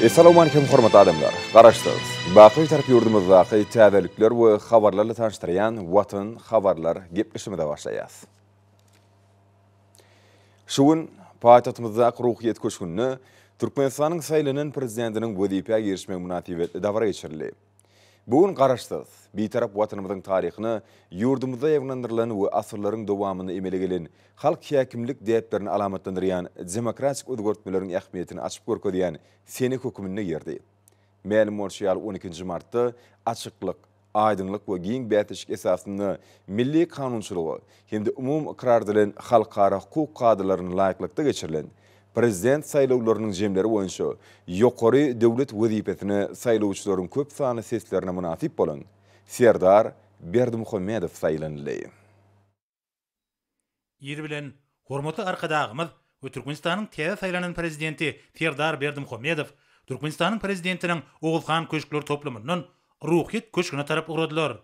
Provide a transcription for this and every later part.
Essalawmalikim hormatly adamlar! Garaşsyz, baky Bitarap ýurdumyzdaky täzelikler we habarlarla tanyşdyrýan Watan habarlar gepleşigimize başlaýas. Şu gün paýtagtymyzdaky Ruhyýet köşgünde Türkmenistanyň saýlanan Prezidentiniň wezipä girişmegi mynasybetli dabara geçirildi. Bu gün Garaşsyz, Bitarap Watanymyzyň taryhyna ýurdumyzda ýaýbaňlandyrylan we asyrlaryň dowamynda emele gelen halk häkimlik däplerini alamatlandyrýan demokratik özgertmeleriň ähmiýetini açyp görkezýän sene höküminde girdi. Mälim bolşy ýaly, on ikinji martda açyklyk, aýdyňlyk we giň bäsleşik esasynda milli kanunçylyga hem-de umumy ykrar edilen halkara hukuk kadalaryna laýyklykda geçirilen Prezident saýlawlarynyň jemleri boýunça ýokary döwlet wezipesine saýlawçylaryň köp sanly seslerine mynasyp bolan Serdar Berdimuhamedow saýlanyldy. Ir bilen hormatly Arkadagymyz we Türkmenistanyň täze saýlanan Prezidenti Serdar Berdimuhamedow Türkmenistanyň Prezidentiniň Oguzhan köşkler toplumyndan Ruhyýet köşgüne tarap ugradylar.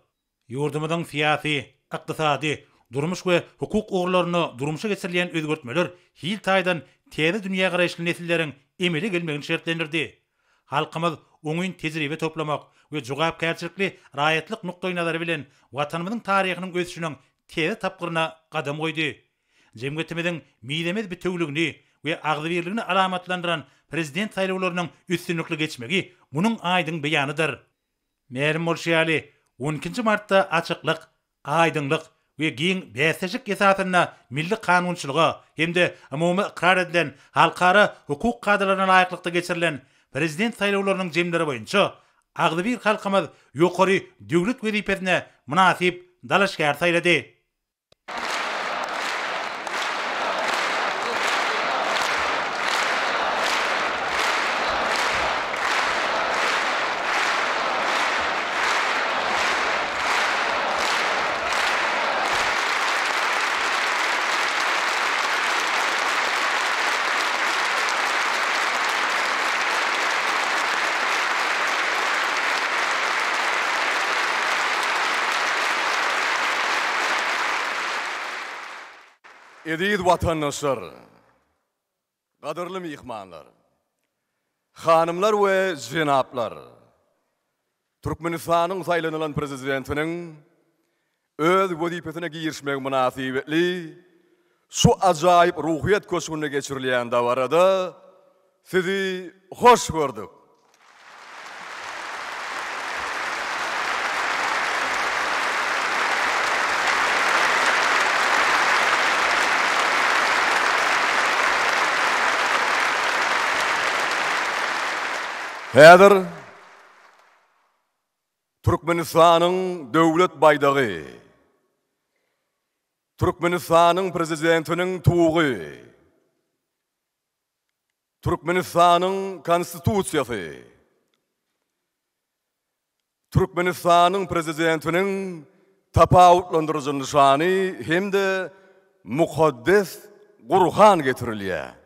Ýurdumyzyň syýasy, ykdysady, durmuş we hukuk ugurlarynda durmuşa geçirilýän özgertmeler hil taýdan täze dünýägaraýyşly nesilleriň emele gelmegini şertlendirdi. Halkymyz oňyn tejribe toplamak we jogapkärçilikli raýatlyk nukdaýnazary bilen Watanymyzyň taryhynyň ösüşiniň täze tapgyryna gadam goýdy. Jemgyýetimiziň mizemez bitewüligini we agzybirligini alamatlandyran Prezident saýlawlarynyň üstünlikli geçmegi munuň aýdyň beýanydyr. Mälim bolşy ýaly, on ikinji martda açyklyk, aýdyňlyk we giň bäsleşik esasynda milli kanunçylyga hem-de umumy ykrar edilen halkara hukuk kadalaryna laýyklykda geçirilen Prezident saýlawlarynyň jemleri boýunça agzybir halkymyz ýokary döwlet wezipesine mynasyp dalaşgär saýlady. Eziz watandaşlar, gadyrly myhmanlar, hanymlar we jenaplar! Türkmenistanyň saýlanylan Prezidentiniň öz wezipesine girişmegi mynasybetli şu ajaýyp Ruhyýet köşgünde geçirilýän dabarada sizi hoş gördük. Häzir Türkmenistanyň Döwlet baýdagy, Türkmenistanyň Prezidentiniň Tugy, Türkmenistanyň Konstitusiýasy, Türkmenistanyň Prezidentiniň tapawutlandyryjy nyşany hem-de mukaddes Gurhan getirilýär.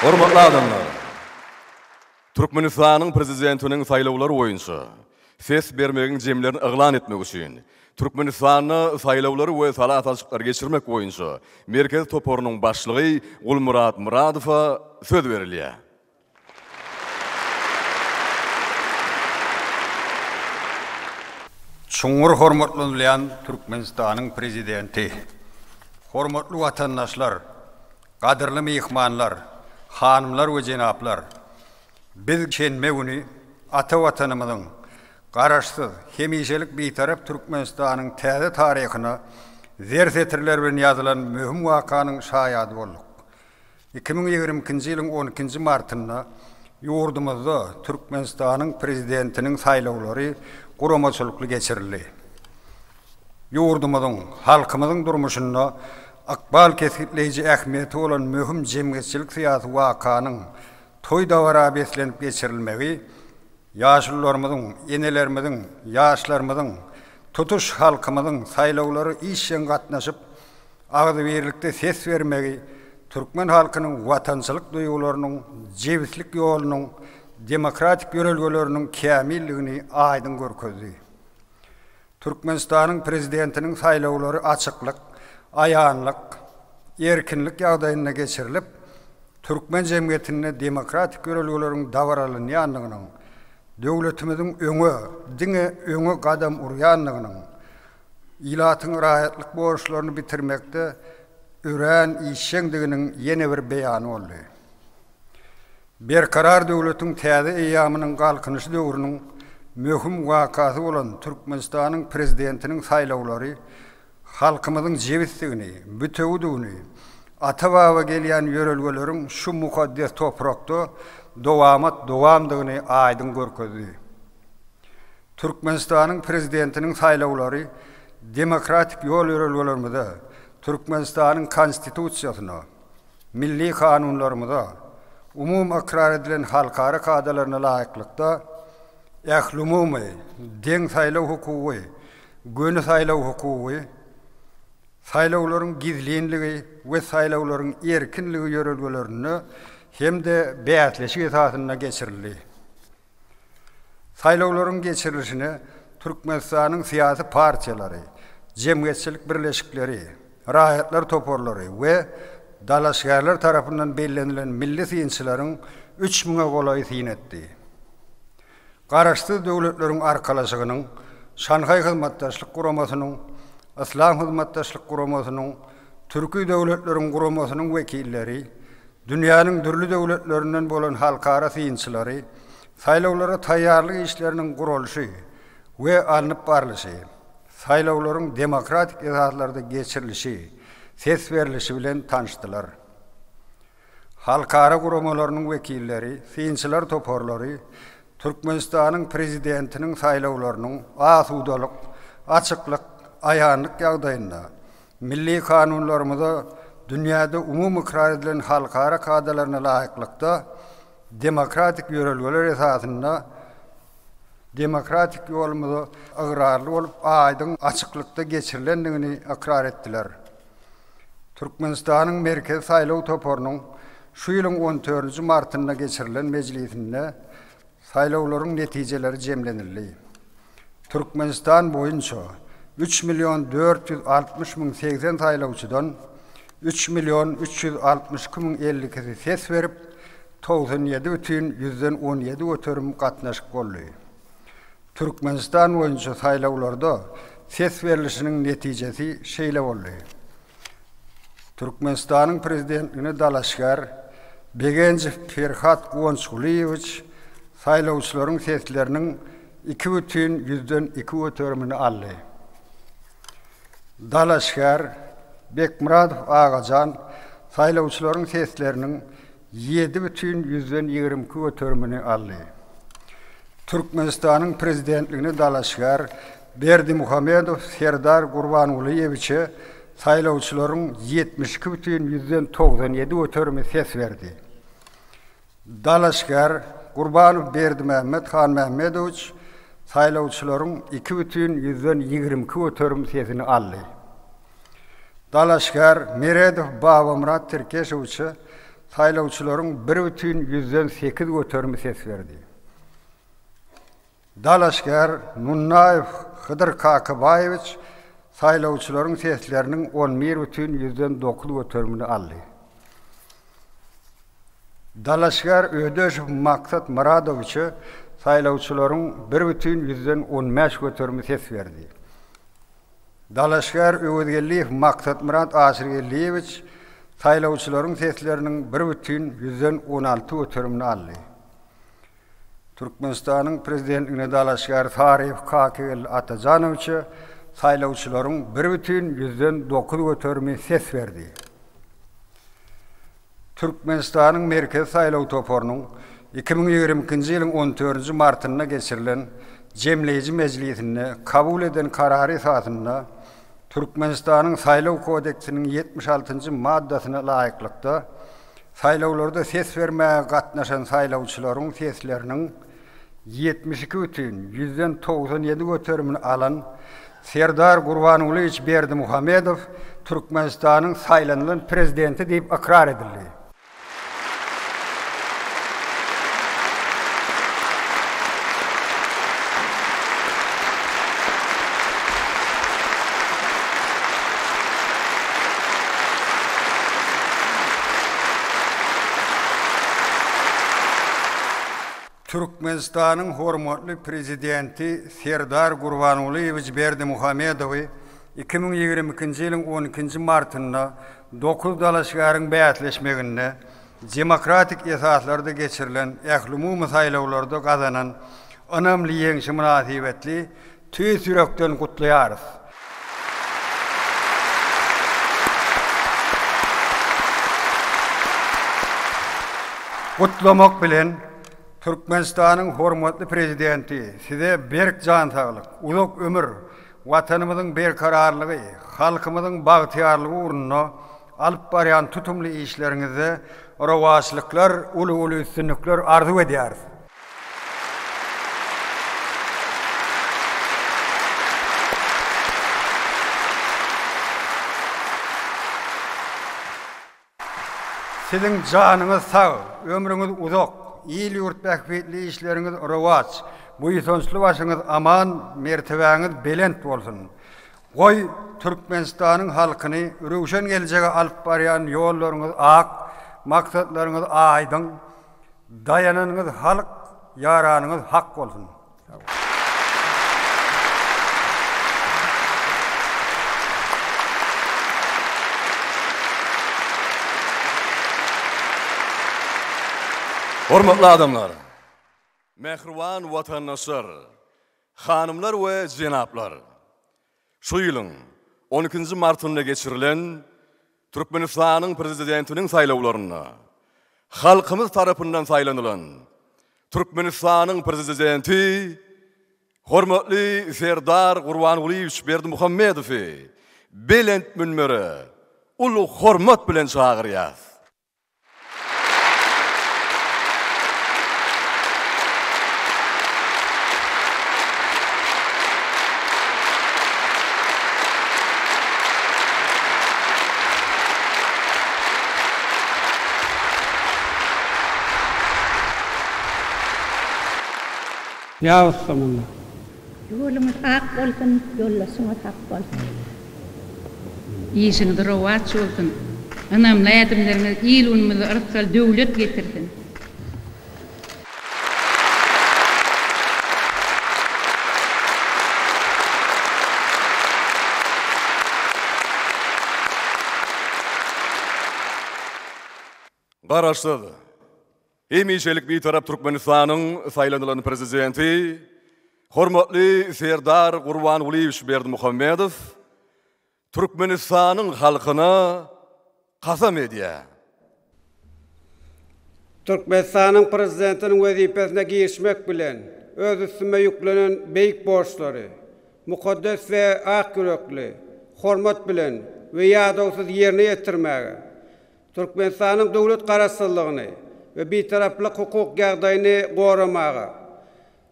Hormatly adamlar! Türkmenistanyň Prezidentiniň saýlawlary boýunça ses bermegiň jemlerini yglan etmek üçin Türkmenistanda saýlawlary we sala salşyklary geçirmek boýunça Merkezi toparynyň başlygy Gulmyrat Myradowa söz berilýär. Çuňňur hormatlanylýan Türkmenistanyň Prezidenti, hormatly watandaşlar, gadyrly myhmanlar, hanymlar we jenaplar! Biz şenbe güni ata Watanymyzyň, Garaşsyz, hemişelik Bitarap Türkmenistanyň täze taryhyna zer setirler bilen ýazylan möhüm wakanyň şaýady bolduk. 2022-nji ýylyň on ikinji martynda ýurdumyzda Türkmenistanyň Prezidentiniň saýlawlary guramaçylykly geçirildi. Ýurdumyzyň, halkymyzyň durmuşynda ykbal kesgitleýji ähmiýeti bolan möhüm jemgyýetçilik-syýasy wakanyň toý-dabara beslenip geçirilmegi Ýaşulularymyzyň, enelerimiziň, ýaşlarymyzyň, tutuş halkymyzyň saýlawlara işjeň gatnaşyp, agzybirlikde ses bermegi türkmen halkynyň watançylyk duýgularynyň, jebislik ýolunyň, demokratik ýörelgeleriniň kämilligini aýdyň görkezdi. Türkmenistanyň Prezidentiniň saýlawlary açyklyk, aýanlyk, erkinlik ýagdaýynda geçirilip, türkmen jemgyýetinde demokratik ýörelgeleriň dabaralanýandygynyň, döwletimiziň öňe, diňe öňe gadam urýandygynyň, ilatyň raýatlyk borçlaryny bitirmekde örän işjeňdiginiň ýene bir beýany boldy. Berkarar döwletiň täze eýýamynyň Galkynyşy döwrüniň möhüm wakasy bolan Türkmenistanyň Prezidentiniň saýlawlary halkymyzyň jebisdigini, bitewüdigini, ata-baba gelýän ýörelgeleriň şu mukaddes toprakda dowamat dowamdygyny aýdyň görkezdi. Türkmenistanyň Prezidentiniň saýlawlary demokratik ýol-ýörelgelerimize, Türkmenistanyň Konstitusiýasyna, Milli kanunlarymyza, umumy ykrar edilen halkara kadalaryna laýyklykda, ählumumy, deň saýlaw hukugy, göni saýlaw hukugy, saýlawlaryň gizlinligi we saýlawlaryň erkinligi ýörelgelerinde hem-de bäsleşik esasynda geçirildi. Saýlawlaryň geçirilişine Türkmenistanyň syýasy partiýalary, jemgyýetçilik birleşikleri, raýatlar toparlary we dalaşgärler tarapyndan bellenilen milli synçylaryň üç müňe golaýy syn etdi. Garaşsyz Döwletleriň Arkalaşygynyň, Şanhaý Hyzmatdaşlyk Guramasynyň, Yslam Hyzmatdaşlyk Guramasynyň, Türki Döwletleriň Guramasynyň wekilleri, Dünýäniň dürli döwletlerinden bolan halkara synçylary saýlawlara taýýarlyk işleriniň guralyşy we alnyp barlyşy, saýlawlaryň demokratik esaslarda geçirilişi, ses berlişi bilen tanyşdylar. Halkara guramalarynyň wekilleri, synçylar toparlary Türkmenistanyň Prezidentiniň saýlawlarynyň asudalyk, açyklyk, aýanlyk ýagdaýynda, milli kanunlarymyza, dünýäde umumy ykrar edilen halkara kadalaryna laýyklykda, demokratik ýörelgeler esasynda demokratik ýolumyza ygrarly bolup aýdyň açyklykda geçirilendigini ykrar etdiler. Türkmenistanyň Merkezi saýlaw toparynyň şu ýylyň on dördünji martynda geçirilen mejlisinde saýlawlaryň netijeleri jemlenildi. Türkmenistan boýunça üç million 460 80 saýlawçydan üç million 362 52-si ses berip, 97 bütin ýüzden 17 göterim gatnaşyk boldy. Türkmenistan boýunça saýlawlarda ses berlişiniň netijesi şeýle boldy. Türkmenistanyň Prezidentligine dalaşgär Begenjow Perhat Guwançgulyýewiç saýlawçylaryň sesleriniň iki bütin ýüzden iki göterimini aldy. Dalaşgär Bekmyradow Agajan saýlawçylaryň sesleriniň ýedi bütin ýüzden 22 göterimini aldy. Türkmenistanyň Prezidentligine dalaşgär Berdimuhamedow Serdar Gurbangulyýewiçe saýlawçylaryň 72 bütin ýüzden 97 göterimi ses berdi. Dalaşgär Gurbanow Berdimämmet Hanmämmedowiç saýlawçylaryň iki bütin ýüzden 22 göterim sesini aldy. Dalaşgär Meredow Babamyrat Tirkeşowiçe. saýlawçylaryň 1,8 göterimi ses berdi. Dalaşgär Nunnaýew Hydyr Kakabaýewiç saýlawçylaryň sesleriniň 11,9 göterimini aldy. Dalaşgär Ödeşow Maksat Myradowiçe saýlawçylaryň 1,15 göterimi ses berdi. Dalaşgär Öwezgeldiýew Maksatmyrat Aşyrgeldiýewiç saýlawçylaryň sesleriniň 1,16 göterimini aldy. Türkmenistanyň Prezidentligine dalaşgär Saryýew Kakygeldi Atajanowiçe saýlawçylaryň 1,9 göterimi ses berdi. Türkmenistanyň Merkezi saýlaw toparynyň 2022-nji ýylyň on dördünji martynda geçirilen jemleýji mejlisinde kabul eden karary esasynda Türkmenistanyň Saýlaw kodeksiniň 76-njy maddasyna laýyklykda saýlawlarda ses bermäge gatnaşan saýlawçylaryň sesleriniň 72,97 göterimini alan Serdar Gurbangulyýewiç Berdimuhamedow Türkmenistanyň saýlanylan Prezidenti diýip ykrar edildi. Türkmenistanyň hormatly Prezidenti Serdar Gurbangulyýewiç Berdimuhamedowy 2022-nji ýylyň on ikinji martynda dokuz dalaşgäriň bäsleşmeginde demokratik esaslarda geçirilen ählumumy saýlawlarda gazanan ynamly ýeňşi mynasybetli tüýs ýürekden gutlaýarys. Gutlamak bilen, Türkmenistanyň hormatly Prezidenti Size berk jan saglyk, uzak ömür, Watanymyzyň berkararlygy, halkymyzyň bagtyýarlygy ugrunda alyp barýan tutumly işleriňizde rowaçlyklar, uly-uly üstünlikler arzuw edýäris. Siziň janyňyz sag, ömrüňiz uzak, il-ýurt bähbitli işleriňiz rowaç, buýsançly başyňyz aman, mertebäňiz belent bolsun! Goý, Türkmenistanyň halkyny röwşen geljege alyp barýan ýollaryňyz ak, maksatlaryňyz aýdyň, Daýananyňyz halk, ýaranyňyz hak bolsun! Hormatly adamlar! Mähriban watandaşlar! Hanymlar we jenaplar! Şu ýylyň on ikinji martynda geçirilen Türkmenistanyň Prezidentiniň saýlawlarynda halkymyz tarapyndan saýlanylan Türkmenistanyň Prezidenti hormatly Serdar Gurbangulyýewiç Berdimuhamedowy belent münbere uly hormat bilen çagyrýas. Ýa ussa munda. Ýoluňyz ak bolsun, ýoldaşyňyz hak bolsun. Işiňiz rowaç bolsun! Ynamly ädimleriňiz il-günümize yrsgal-döwlet getirsin! Garaşsyz, hemişelik Bitarap Türkmenistanyň saýlanylan Prezidenti hormatly Serdar Gurbangulyýewiç Berdimuhamedow Türkmenistanyň halkyna kasam edýär. Türkmenistanyň Prezidentiniň wezipesine girişmek bilen, öz üstüme ýüklenen beýik borçlary mukaddes we ak ýürekli, hormat bilen we ýadawsyz ýerine ýetirmäge, Türkmenistanyň döwlet Garaşsyzlygyny we Bitaraplyk hukuk ýagdaýyny goramaga,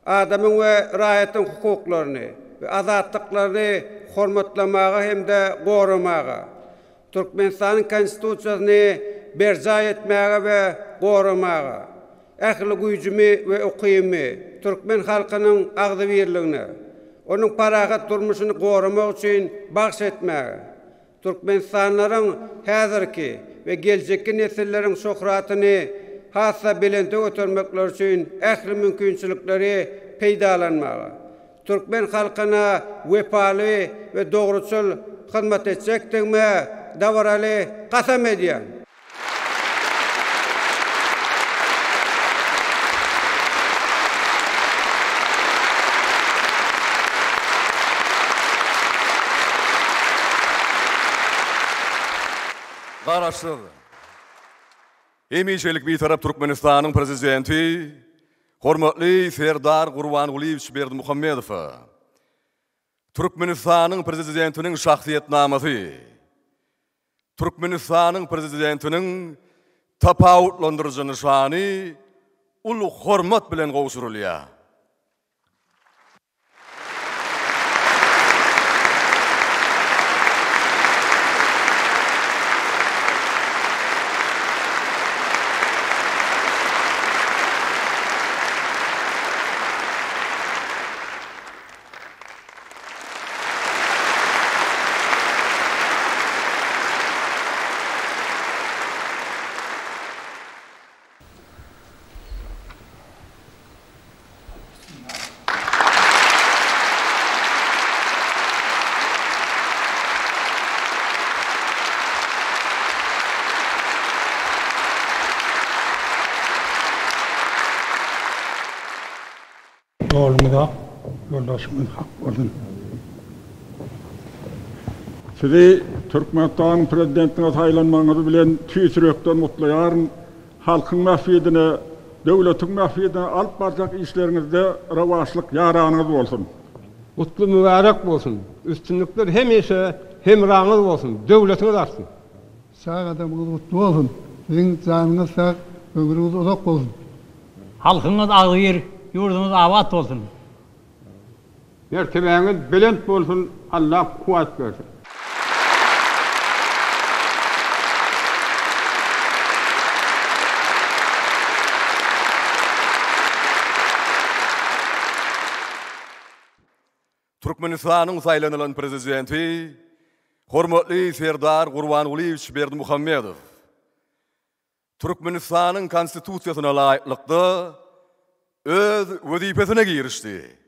adamyň we raýatyň hukuklaryny we azatlyklaryny hormatlamaga hem-de goramaga, Türkmenistanyň Konstitusiýasyny. berjaý etmäge we goramaga, ähli güýjümi we ukybymy türkmen halkynyň agzybirligine, onuň parahat durmuşyny goramak üçin bagyş etmäge, Türkmenistanlylaryň häzirki we geljekki nesilleriň şöhratyny has-da belente götermekleri üçin ähli mümkinçilikleri peýdalanmaga, türkmen halkyna wepaly we dogruçyl hyzmat etjekdigime dabaraly kasam edýän. Garaşsyz, hemişelik Bitarap Türkmenistanyň Prezidenti hormatly Serdar Gurbangulyýewiç Berdimuhamedowa Türkmenistanyň Prezidentiniň şahsyýetnamasy, Türkmenistanyň Prezidentiniň tapawutlandyryjy nyşany uly hormat bilen gowşurylýar. Ýoluňyz ak, ýoldaşyňyz hak bolsun! Sizi Türkmenistanyň Prezidentine saýlanmagyňyz bilen tüýs ýürekden gutlaýaryn. Halkyň bähbidine, döwletiň bähbidine alyp barjak işleriňizde rowaçlyk ýaranyňyz bolsun! Gutly mübärek bolsun! Üstünlikler hemişe hemraňyz bolsun! Döwletiňiz artsyn! Sag gadamyňyz gutly bolsun! Siziň janyňyz sag, ömrüňiz uzak bolsun! Halkyňyz agzybir, ýurduňyz abat bolsun! Mertebäňiz belent bolsun Allah kuwwat bersin. Türkmenistanyň saýlanylan Prezidenti hormatly Serdar Gurbangulyýewiç Berdimuhamedow Türkmenistanyň Konstitusiýasyna laýyklykda öz wezipesine girişdi.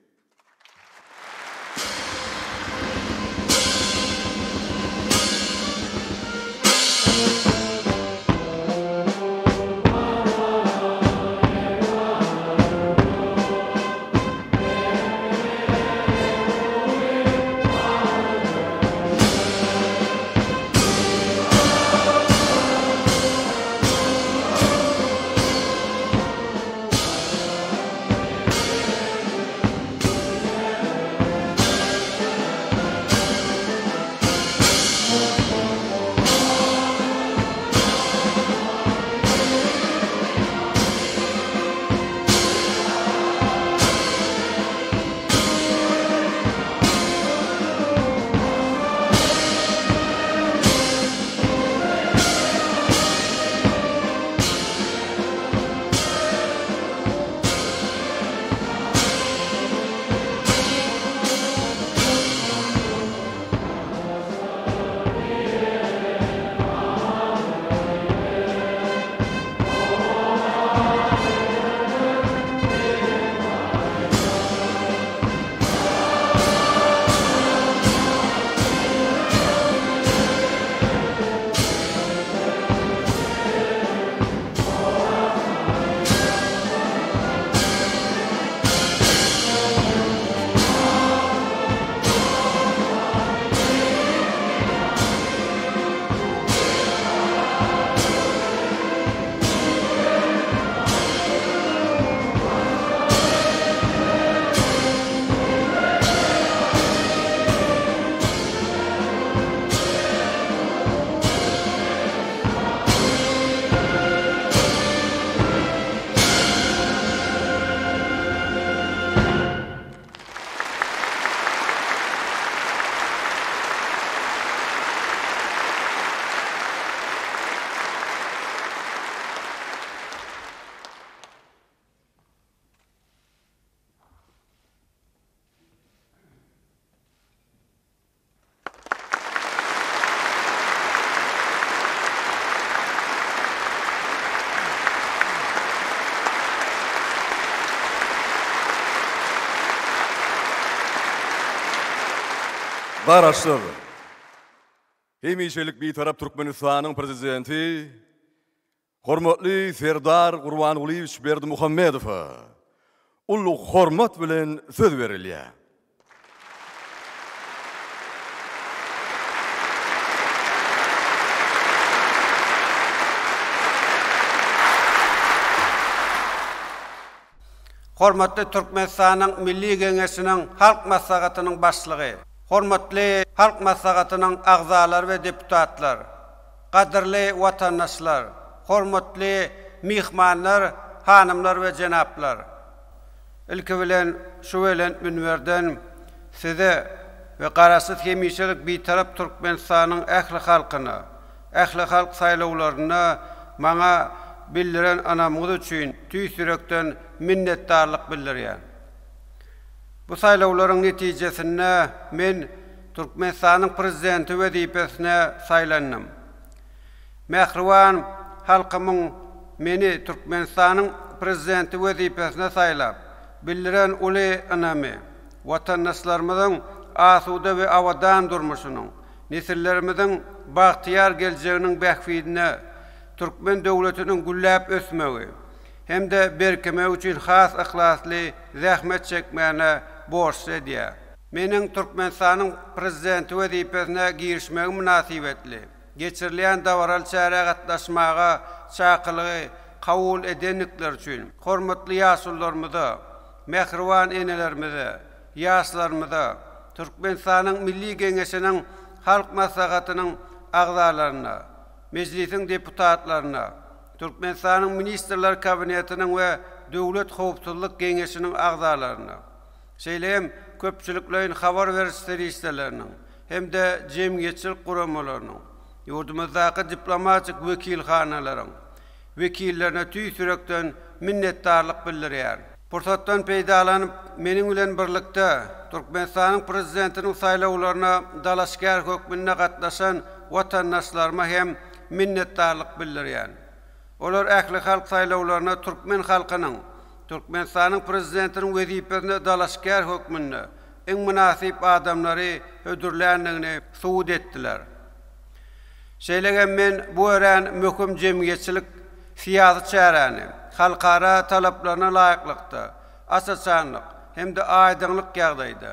Garaşsyz, hemişelik Bitarap Türkmenistanyň Prezidenti hormatly Serdar Gurbangulyýewiç Berdimuhamedowa uly hormat bilen söz berilýär. Hormatly Türkmenistanyň Milli Geňeşiniň Halk Maslahatynyň Başlygy, hormatly Halk Maslahatynyň agzalary we deputatlar, gadyrly watandaşlar, hormatly myhmanlar, hanymlar we jenaplar! Ilki bilen, şu belent münberden Size we Garaşsyz, hemişelik Bitarap Türkmenistanyň ähli halkyna ählihalk saýlawlarynda maňa bildiren ynamyňyz üçin tüýs ýürekden minnetdarlyk bildirýän. Bu saýlawlaryň netijesinde men Türkmenistanyň Prezidenti wezipesine saýlandym. Mähriban halkymyň meni Türkmenistanyň Prezidenti wezipesine saýlap, bildiren uly ynamy, watandaşlarymyzyň asuda we abadan durmuşynyň, nesillerimiziň bagtyýar geljeginiň bähbidine türkmen döwletiniň gülläp ösmegi hem-de berkemegi üçin has yhlasly zähmet çekmäne borçly edýär. Meniň Türkmenistanyň Prezidenti wezipesine girişmegim mynasybetli geçirilýän dabaraly çärä gatnaşmaga çakylygy kabul edendikleri üçin hormatly ýaşulularymyza, mähriban enelerimize, ýaşlarymyza, Türkmenistanyň Milli Geňeşiniň Halk Maslahatynyň agzalaryna, Mejlisiň deputatlaryna, Türkmenistanyň Ministrler Kabinetiniň we Döwlet howpsuzlyk geňeşiniň agzalaryna, şeýle hem köpçülikleýin habar beriş serişdeleriniň hem-de jemgyýetçilik guramalarynyň, ýurdumyzdaky diplomatik wekilhanalaryň wekillerine tüýs ýürekden minnetdarlyk bildirýärin. Pursatdan peýdalanyp, meniň bilen birlikde Türkmenistanyň Prezidentiniň saýlawlaryna dalaşgär hökmünde gatnaşan watandaşlaryma hem minnetdarlyk bildirýän. Olar ählihalk saýlawlaryna türkmen halkynyň Türkmenistanyň Prezidentiniň wezipesine dalaşgär hökmünde iň mynasyp adamlary hödürländigini subut etdiler. Şeýle hem men bu örän möhüm jemgyýetçilik syýasy çäräni halkara talaplaryna laýyklykda, aç-açanlyk hem-de aýdyňlyk ýagdaýda,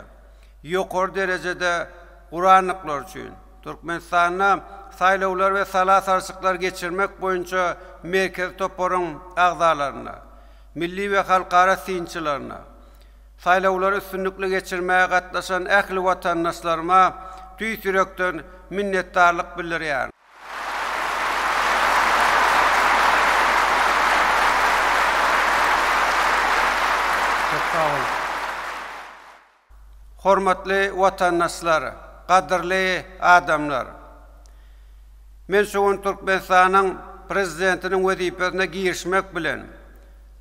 ýokary derejede gurandyklary üçin, Türkmenistanda saýlawlar we sala salşyklar geçirmek boýunça Merkezi toparyň agzalaryna, milli we halkara synçylaryna, saýlawlary üstünlikli geçirmäge gatnaşan ähli watandaşlaryma tüýs ýürekden minnetdarlyk bildirýärin. Köp sag boluň. Hormatly watandaşlar, gadyrly adamlar! Men şu gün Türkmenistanyň Prezidentiniň wezipesine girişmek bilen,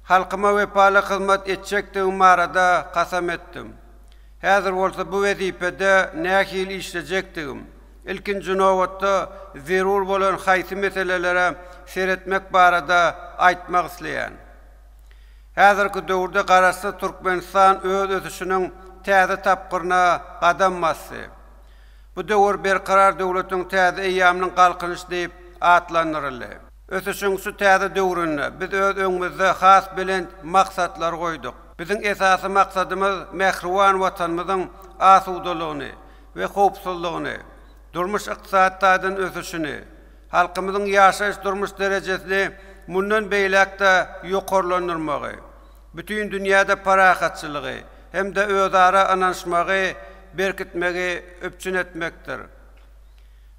halkyma wepaly hyzmat etjekdigim barada kasam etdim. Häzir bolsa bu wezipede nähili işlejekdigim, ilkinji nobatda zerur bolan haýsy meselelere seretmek barada aýtmak isleýän. Häzirki döwürde Garaşsyz Türkmenistan öz ösüşiniň täze tapgyryna gadam basdy. Bu döwür Berkarar döwletiň täze eýýamynyň Galkynyşy diýip atlandyryldy. Ösüşiň şu täze döwründe biz öz öňümizde has belent maksatlary goýduk. Biziň esasy maksadymyz mähriban Watanymyzyň asudalygyny we howpsuzlygyny, durmuş-ykdysady taýdan ösüşini, halkymyzyň ýaşaýyş-durmuş derejesini mundan beýläk-de ýokarlandyrmagy, bütin dünýäde parahatçylygy hem-de özara ynanyşmagy berkitmegi üpjün etmekdir.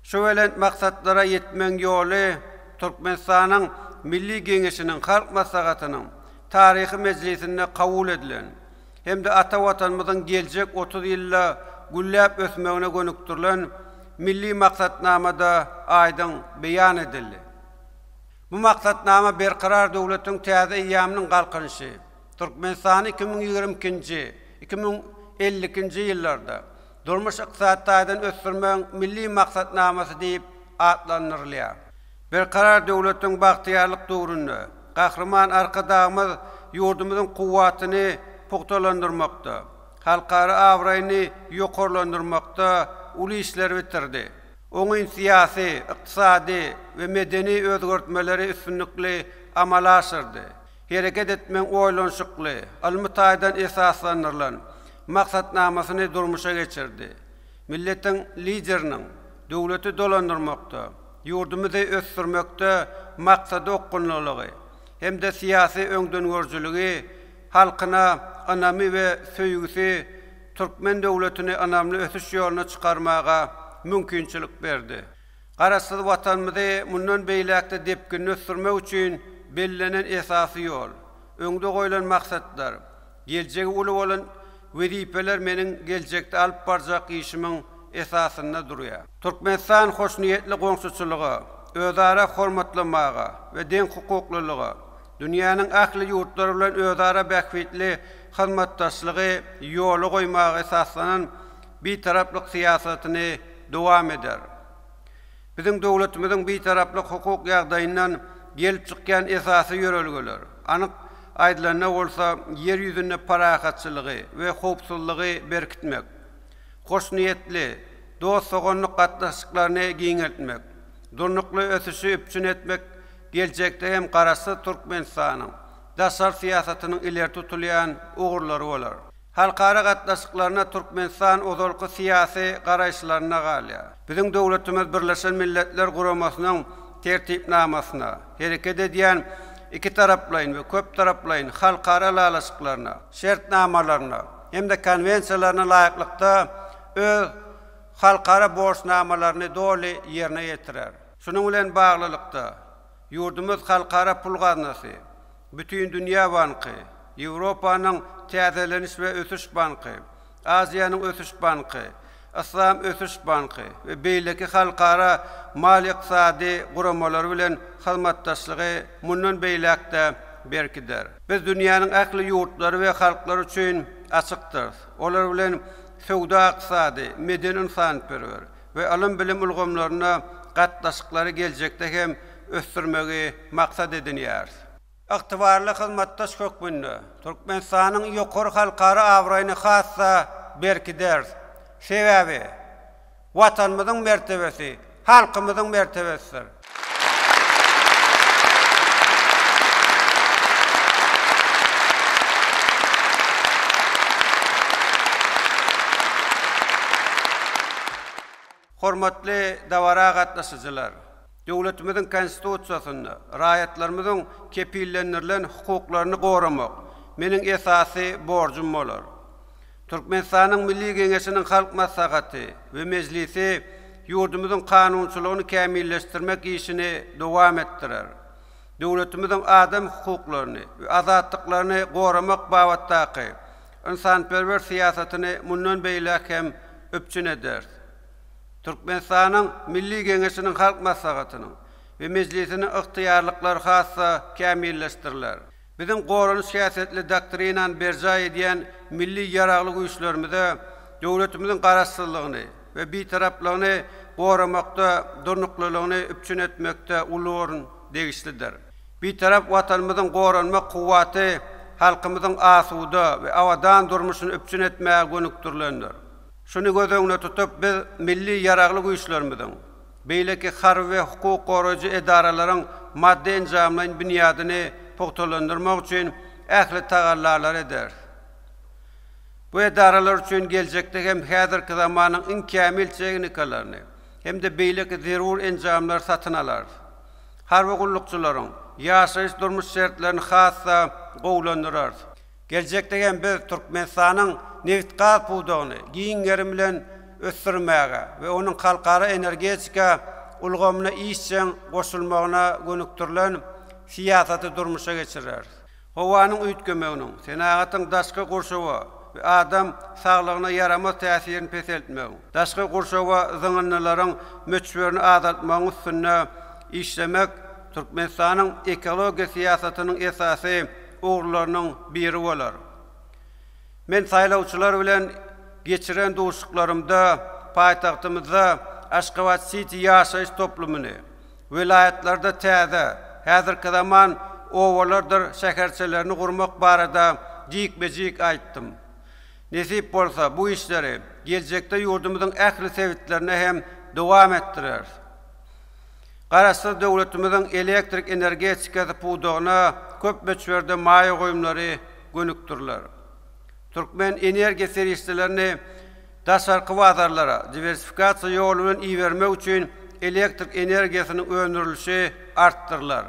Şu belent maksatlara ýetmegiň ýoly Türkmenistanyň Milli Geňeşiniň Halk Maslahatynyň taryhy mejlisinde kabul edilen hem-de ata Watanymyzyň geljek 30 ýylda gülläp ösmegine gönükdirilen Milli maksatnamada aýdyň beýan edildi. Bu maksatnama Berkarar döwletiň täze eýýamynyň Galkynyşy, Türkmenistany 2022-nji, 2052-nji ýyllarda durmuş-ykdysady taýdan ösdürmegiň Milli maksatnamasy diýip atlandyrylýar. Berkarar döwletiň bagtyýarlyk döwründe Gahryman Arkadagymyz ýurdumyzyň kuwwatyny pugtalandyrmakda, halkara abraýyny ýokarlandyrmakda uly işleri bitirdi. Oňyn syýasy, ykdysady we medeni özgertmeleri üstünlikli amala aşyrdy. Hereket etmegiň oýlanyşykly, ylmy taýdan esaslandyrylan maksatnamasyny durmuşa geçirdi. Milletiň Lideriniň döwleti dolandyrmakda, ýurdumyzy ösdürmekde maksada okgunlylygy hem-de syýasy öňdengörüjiligi, halkyna ynamy we söýgüsi türkmen döwletini ynamly ösüş ýoluna çykarmaga mümkinçilik berdi. Garaşsyz Watanymyzy mundan beýläk-de depginli ösdürmek üçin bellenen esasy ýol, öňde goýlan maksatlar, geljegi uly bolan wezipeler meniň geljekde alyp barjak işimiň esasynda durýar. Türkmenistan hoşniýetli goňşuçylyga, özara hormatlamaga we deňhukuklylyga, dünýäniň ähli ýurtlary bilen özara bähbitli hyzmatdaşlygy ýola goýmaga esaslanan Bitaraplyk syýasatyny dowam eder. Biziň döwletimiziň Bitaraplyk hukuk ýagdaýyndan gelip çykýan esasy ýörelgeler, anyk aýdylanda bolsa, Ýer ýüzünde parahatçylygy we howpsuzlygy berkitmek, hoşniýetli, dost-doganlyk gatnaşyklaryny giňeltmek, durnukly ösüşi üpjün etmek geljekde hem Garaşsyz Türkmenistanyň daşary syýasatynyň ileri tutulýan ugurlary bolar. Halkara gatnaşyklarynda Türkmenistan ozalky syýasy garaýyşlarynda galýar. Biziň döwletimiz Birleşen Milletler Guramasynyň Tertipnamasyna, hereket edýän ikitaraplaýyn we köptaraplaýyn halkara ylalaşyklaryna, şertnamalaryna hem-de konwensiýalaryna laýyklykda öz halkara borçnamalaryny doly ýerine ýetirer. Şunuň bilen baglylykda, ýurdumyz Halkara pul gaznasy, Bütindünýä banky, Ýewropanyň Täzeleniş we ösüş banky, Aziýanyň ösüş banky, Yslam ösüş banky we beýleki halkara maliýe-ykdysady guramalary bilen hyzmatdaşlygy mundan beýläk-de berkider. Biz dünýäniň ähli ýurtlary we halklary üçin açykdyrys. Olar bilen söwda-ykdysady, medeni-ynsanperwer we ylym-bilim ulgamlarynda gatnaşyklary geljekde hem ösdürmegi maksat edinýäris. Ygtybarly hyzmatdaş hökmünde Türkmenistanyň ýokary halkara abraýyny has-da berkideris. Sebäbi Watanymyzyň mertebesi halkymyzyň mertebesidir. Hormatly dabara gatnaşyjylar! Döwletimiziň Konstitusiýasynda raýatlarymyzyň kepillendirilen hukuklaryny goramak meniň esasy borjum bolar. Türkmenistanyň Milli Geňeşiniň Halk Maslahaty we Mejlisi ýurdumyzyň kanunçylygyny kämilleşdirmek işini dowam etdirer. Döwletimiziň adam hukuklaryny we azatlyklaryny goramak babatdaky ynsanperwer syýasatyny mundan beýläk hem üpjün ederis. Türkmenistanyň Milli Geňeşiniň Halk Maslahatynyň we Mejlisiniň ygtyýarlyklary has-da kämilleşdiriler. Biziň goranyş häsiýetli doktrinany berjaý edýän milli Ýaragly Güýçlerimize döwletimiziň Garaşsyzlygyny we Bitaraplygyny goramakda, durnuklylygyny üpjün etmekde uly orun degişlidir. Bitarap Watanymyzyň goranmak kuwwaty halkymyzyň asuda we abadan durmuşyny üpjün etmäge gönükdirilendir. Şuny göz öňünde tutup, biz milli Ýaragly Güýçlerimiziň, beýleki harby we hukuk goraýjy edaralaryň maddy-enjamlaýyn binýadyny pugtalandyrmak üçin ähli tagallalary ederis. Bu edaralar üçin geljekde hem häzirki zamanyň iň kämil tehnikalaryny hem-de beýleki zerur enjamlary satyn alarys. Harby gullukçylaryň ýaşaýyş-durmuş şertlerini has-da gowulandyrarys. Geljekde hem biz Türkmenistanyň nebitgaz pudagyny giň gerim bilen ösdürmäge we onuň halkara energetika ulgamyna işjeň goşulmagyna gönükdirilen syýasaty durmuşa geçireris. Howanyň üýtgemeginiň senagatyň daşky gurşawa we adam saglygyna ýaramaz täsirini peseltmegiň, daşky gurşawa zyňyndylaryň möçberini azaltmagyň üstünde işlemek Türkmenistanyň ekologiýa syýasatynyň esasy ugurlarynyň biri bolar. Men saýlawçylar bilen geçiren duşuşyklarymda paýtagtymyzda Aşgabat-siti ýaşaýyş toplumyny, welaýatlarda täze, häzirki zaman obalardyr şäherçelerini gurmak barada jikme-jik aýtdym. Nesip bolsa, bu işleri. geljekde ýurdumyzyň ähli sebitlerinde hem dowam etdireris. Garaşsyz döwletimiziň elektrik energetikasy pudagyna köp möçberde maýa goýumlary gönükdiriler. Türkmen energiýa serişdelerini daşarky bazarlara diwersifikasiýa ýoly bilen ibermek üçin elektrik energiýasynyň öndürilişi artdyrylar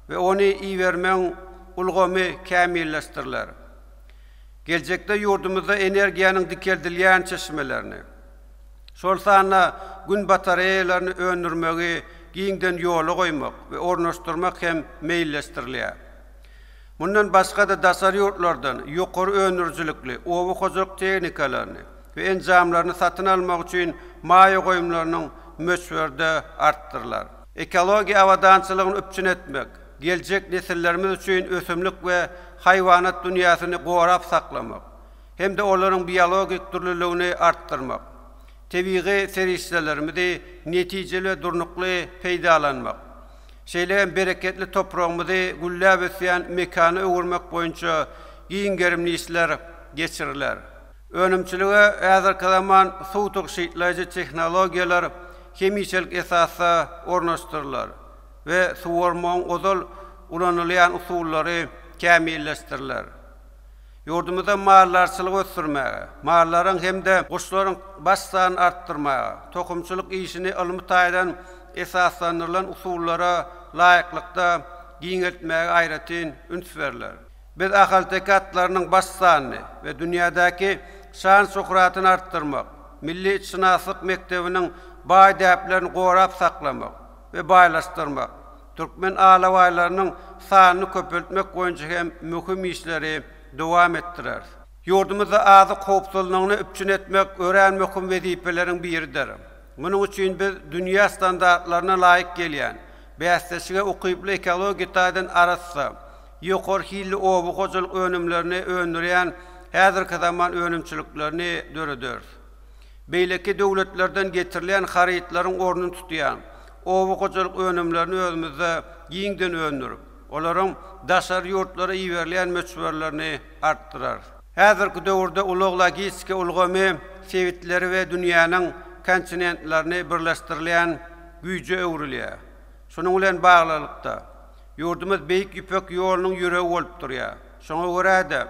we ony ibermegiň ulgamy kämilleşdiriler. Geljekde ýurdumyzda energiýanyň dikeldilýän çeşmelerini, şol sanda Gün batareýalaryny öndürmegi giňden ýola goýmak we ornaşdyrmak hem meýilleşdirilýär. Mundan başga-da daşary ýurtlardan ýokary öndürijilikli oba hojalyk tehnikalaryny we enjamlaryny satyn almak üçin maýa goýumlarynyň möçberi-de artdyrylar. Ekologiýa abadançylygyny üpjün etmek, geljek nesillerimiz üçin ösümlik we haýwanat dünýäsini gorap saklamak hem-de olaryň biologik dürlüligini artdyrmak, tebigy serişdelerimizi netijeli we durnukly peýdalanmak, şeýle hem bereketli topragymyzy gülläp ösýän mekana öwürmek boýunça giň gerimli işler geçiriler. Önümçilige häzirki zaman suw tygşytlaýjy tehnologiýalar hemişelik esasda ornaşdyrylar we suwarmagyň ozal ulanylýan usullary kämilleşdiriler. Ýurdumyzda maldarçylygy ösdürmäge, mallaryň hem-de guşlaryň baş sanyny artdyrmaga, tohumçylyk işini ylmy taýdan esaslandyrylan usullara laýyklykda giňeltmäge aýratyn üns berler. Biz ahalteke atlarynyň baş sanyny we dünýädäki şan-şöhratyny artdyrmak, milli itşynaslyk mekdebiniň baý däplerini gorap saklamak we baýlaşdyrmak, türkmen alabaýlarynyň sanyny köpeltmek boýunça hem möhüm işleri dowam etdireris. Ýurdumyzda azyk howpsuzlygyny üpjün etmek örän möhüm wezipeleriň biridir. Munuň üçin biz dünýä standartlaryna laýyk gelýän, bäsleşige ukyply ekologiýa taýdan arassa, ýokary hilli oba hojalyk önümlerini öndürýän häzirki zaman önümçiliklerini dörederis. Beýleki döwletlerden getirilýän harytlaryň ornuny tutýan oba hojalyk önümlerini özümizde giňden öndürip, olaryň daşary ýurtlara iberilýän möçberlerini artdyrarys. Häzirki döwürde ulag-logistika ulgamy sebitleri we dünýäniň kontinentlerini birleşdirilýän güýje öwrülýär. Şunuň bilen baglylykda, ýurdumyz Beýik Ýüpek ýolunyň ýüregi bolup durýar. Şoňa görä-de,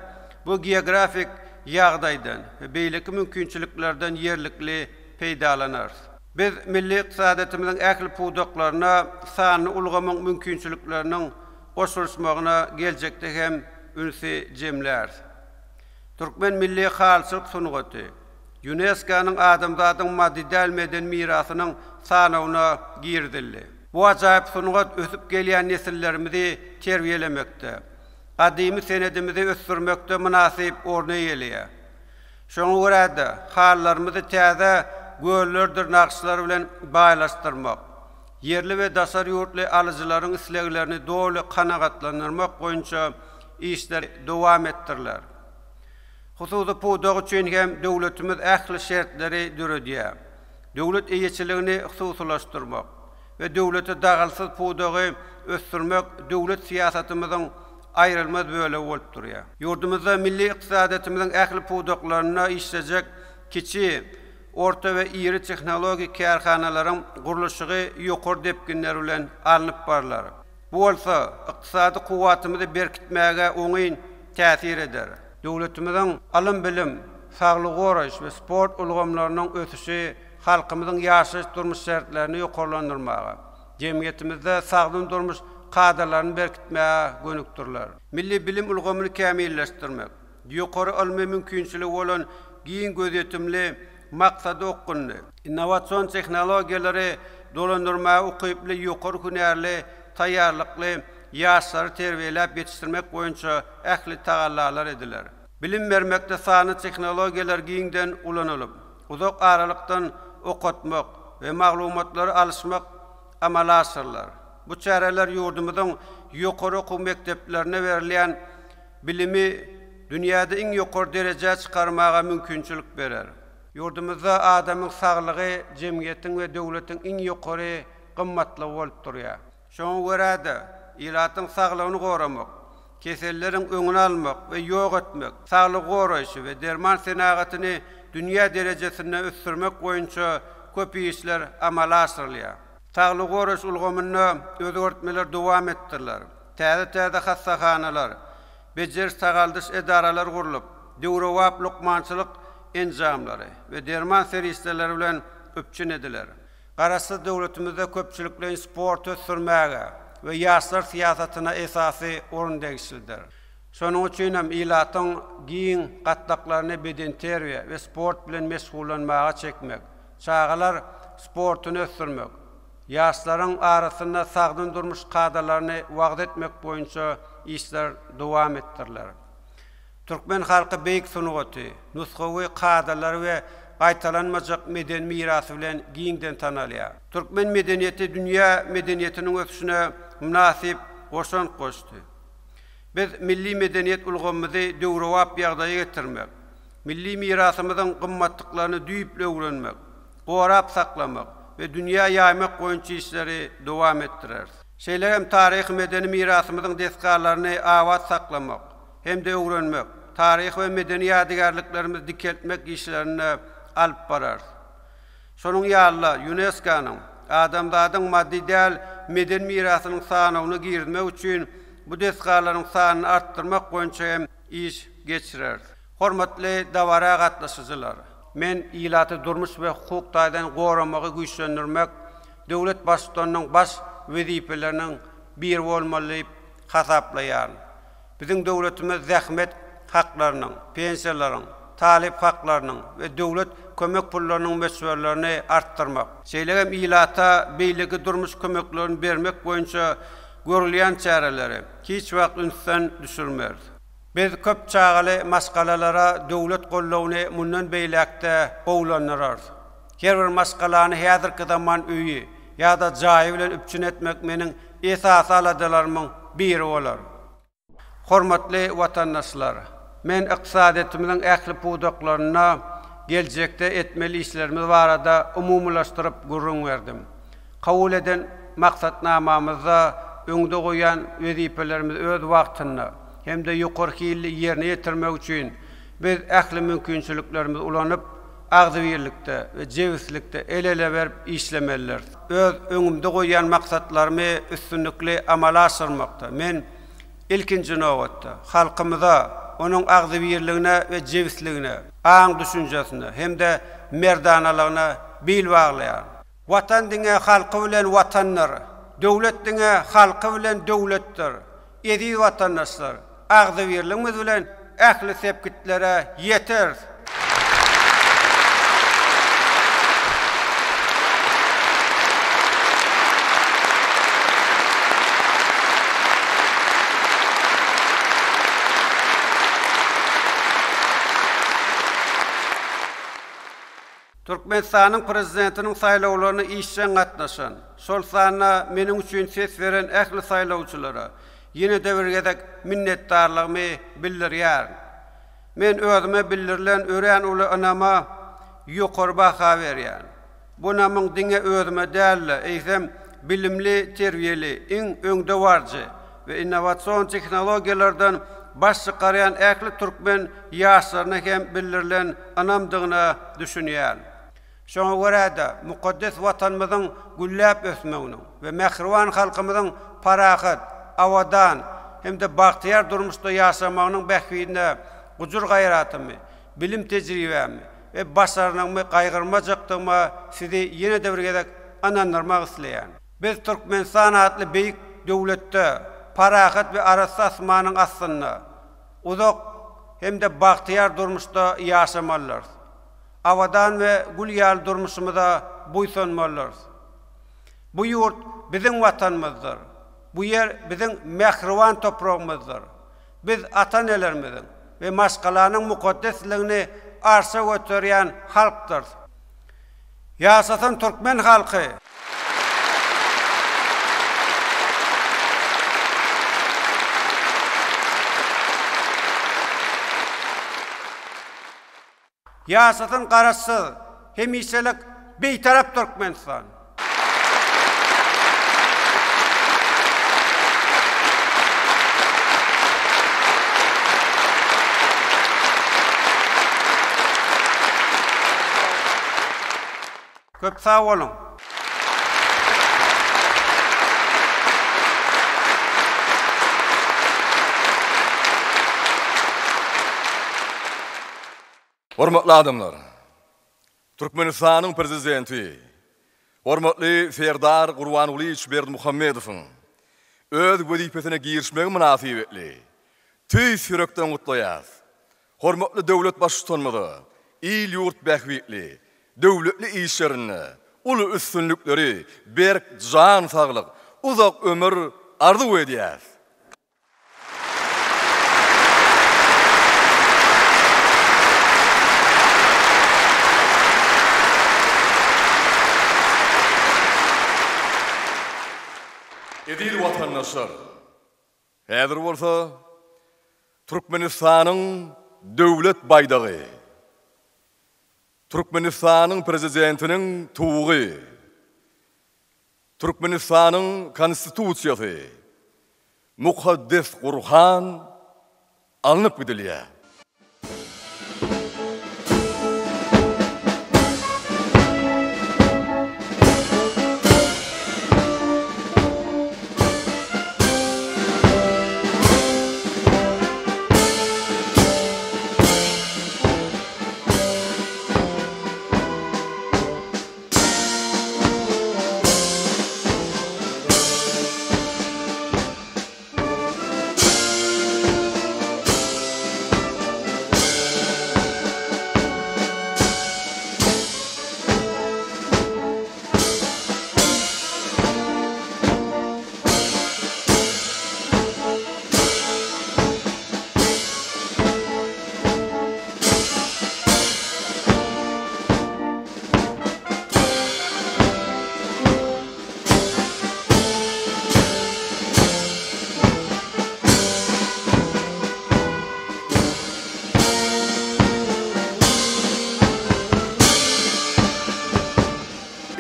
bu geografik ýagdaýdan we beýleki mümkinçiliklerden ýerlikli peýdalanarys. Biz milli ykdysadyýetimiziň ähli pudaklaryna sanly ulgamyň mümkinçilikleriniň goşulyşmagyna geljekde hem ünsi jemläris. Türkmen milli halyçylyk sungaty ÝUNESKO-nyň Adamzadyň maddy däl medeni mirasynyň sanawyna girizildi. Bu ajaýyp sungat ösüp gelýän nesillerimizi terbiýelemekde, gadymy senedimizi ösdürmekde mynasyp orny eýeleýär. Şoňa görä-de, halylarymyzy täze göllerdir nagyşlar bilen baýlaşdyrmak, ýerli we daşary ýurtly alyjylaryň isleglerini doly kanagatlandyrmak boýunça işler dowam etdiriler. Hususy pudak üçin hem döwletimiz ähli şertleri döredýär. Döwlet eýeçiligini hususylaşdyrmak we döwlete dahylsyz pudagy ösdürmek döwlet syýasatymyzyň aýrylmaz bölegi bolup durýar. Ýurdumyzda milli ykdysadyýetimiziň ähli pudaklarynda işlejek kiçi, orta we iri tehnologik kärhanalaryň gurluşygy ýokary depginler bilen alnyp barlar. Bu bolsa ykdysady kuwwatymyzy berkitmäge oňyn täsir eder. Döwletimiziň ylym-bilim, saglygy goraýyş we sport ulgamlarynyň ösüşi halkymyzyň ýaşaýyş-durmuş şertlerini ýokarlandyrmaga, jemgyýetimizde sagdyn durmuş kadalaryny berkitmäge gönükdiriler. Milli bilim ulgamyny kämilleşdirmek, ýokary ylmy mümkinçiligi bolan giň gözýetimli, maksada okgunly, innowasion tehnologiýalary dolandyrmaga ukyply ýokary hünärli taýýarlykly ýaşlary terbiýeläp ýetişdirmek boýunça ähli tagallalar ediler. Bilim bermekde sanly tehnologiýalar giňden ulanylyp, uzak aralykdan okatmak we maglumatlary alyşmak amala aşyrylar. Bu çäreler ýurdumyzyň ýokary okuw mekdeplerinde berilýän bilimi dünýäde iň ýokary derejä çykarmaga mümkinçilik berer. Ýurdumyzda adamyň saglygy jemgyýetiň we döwletiň iň ýokary gymmatlygy bolup durýar. Şoňa görä-de, ilatyň saglygyny goramak, Keselleriň öňüni almak we ýok etmek, saglygy goraýşy we derman senagatyny dünýä derejesinde ösdürmek boýunça köp işler amala aşyrylýar. Saglygy goraýyş ulgamynda özgertmeler dowam etdiriler. Täze-täze hassahanalar, bejeriş-sagaldyş edaralar gurlup, döwrebap lukmançylyk enjamlary we derman serişdeleri bilen üpjün ediler. Garaşsyz döwletimizde köpçülikleýin sporty ösdürmäge we ýaşlar syýasatyna esasy orun degişlidir. Şonuň üçin hem ilatyň giň gatlaklaryny bedenterbiýe we sport bilen meşgullanmaga çekmek, çagalar sportuny ösdürmek, ýaşlaryň arasynda sagdyn durmuş kadalaryny wagyz etmek boýunça işler dowam etdiriler. Türkmen halky beýik sungaty, nusgawy kadalary we gaýtalanmajak medeni mirasy bilen giňden tanalýar. Türkmen medeniýeti dünýä medeniýetiniň ösüşine mynasyp goşant goşdy. Biz milli medeniýet ulgamymyzy döwrebap ýagdaýa getirmek, milli mirasymyzyň gymmatlyklaryny düýpli öwrenmek, gorap saklamak we dünýä ýaýmak boýunça işleri dowam etdireris. Şeýle hem taryhy-medeni mirasymyzyň desgalaryny abat saklamak hem-de öwrenmek, taryhy we medeni ýadygärliklerimizi dikeltmek işlerini alyp bararys. Şonuň ýaly-da, ÝUNESKO-nyň Adamzadyň maddy däl medeni mirasynyň sanawyna girizmek üçin bu desgalaryň sanyny artdyrmak boýunça hem iş geçireris. Hormatly dabara gatnaşyjylar! Men ilaty durmuş we hukuk taýdan goramagy güýçlendirmek döwlet Baştutanynyň baş wezipeleriniň biri bolmaly diýip hasaplaýaryn. Biziň döwletimiz zähmet haklarynyň, pensiýalaryň, talyp haklarynyň we döwlet kömek pullarynyň möçberlerini artdyrmak, şeýle hem ilata beýleki durmuş kömeklerini bermek boýunça görülýän çäreleri hiç wagt ünsden düşürmeris. Biz köp çagaly maşgalalara döwlet goldawyny mundan beýläk-de gowulandyrarys. Her bir maşgalany häzirki zaman öýi ýa-da jaýy bilen üpjün etmek meniň esasy aladalarymyň biri bolar. Hormatly watandaşlar! Men ykdysadyýetimiziň ähli pudaklarynda geljekde etmeli işlerimiz barada umumylaşdyryp gürrüň berdim. Kabul eden maksatnamamyzda öňde goýan wezipelerimizi öz wagtynda hem-de ýokary hilli ýerine ýetirmek üçin biz ähli mümkinçiliklerimizi ulanyp, agzybirlikde we jebislikde el-ele berip işlemelidiris. Öz öňümde goýýan maksatlarymy üstünlikli amala aşyrmakda men, ilkinji nobatda, halkymyza, onuň agzybirligine we jebisligine, aň-düşünjesine hem-de merdanalygyna bil baglaýaryn. Watan diňe halky bilen Watandyr. Döwlet diňe halky bilen döwletdir. Eziz watandaşlar, agzybirligimiz bilen ähli sepgitlere ýeteris! Türkmenistanyň Prezidentiniň saýlawlaryna işjeň gatnaşan, şol sanda meniň üçin ses beren ähli saýlawçylara ýene-de bir gezek minnetdarlygymy bildirýärin. Men özüme bildirilen örän uly ynama ýokary baha berýän. Bu ynamyň diňe özüme däl-de, eýsem, bilimli, terbiýeli, iň öňdebaryjy we innowasion tehnologiýalardan baş çykarýan ähli türkmen ýaşlaryna hem bildirilen ynamdygyna düşünýärin. Şoňa görä-de, mukaddes Watanymyzyň gülläp ösmeginiň we mähriban halkymyzyň parahat, abadan hem-de bagtyýar durmuşda ýaşamagynyň bähbidine gujur-gaýratymy, bilim-tejribämi we başarnygymy gaýgyrmajakdygyma sizi ýene-de bir gezek ynandyrmak isleýän. Biz Türkmenistan atly beýik döwletde, parahat we arassa asmanyň astynda, uzak hem-de bagtyýar durmuşda ýaşamalydyrys. Abadan we gül ýaly durmuşymyza buýsanmalydyrys. Bu ýurt biziň Watanymyzdyr. Bu ýer biziň mähriban topragymyzdyr. Biz ata-enelerimiziň we maşgalanyň mukaddesligini arşa göterýän halkdyrys. Ýaşasyn türkmen halky! Ýaşasyn Garaşsyz, hemişelik Bitarap Türkmenistan! Köp sag boluň! Hormatly adamlar! Türkmenistanyň Prezidenti hormatly Serdar Gurbangulyýewiç Berdimuhamedowyň öz wezipesine girişmegi mynasybetli tüýs ýürekden gutlaýarys. Hormatly döwlet Baştutanymyza il-ýurt bähbitli, döwletli işlerinde uly üstünlikleri, berk jan saglyk, uzak ömür arzuw edýäris. Eziz watandaşlar! Häzir bolsa Türkmenistanyň Döwlet baýdagy, Türkmenistanyň Prezidentiniň Tugy, Türkmenistanyň Konstitusiýasy, Mukaddes Gurhan alnyp gidilýär.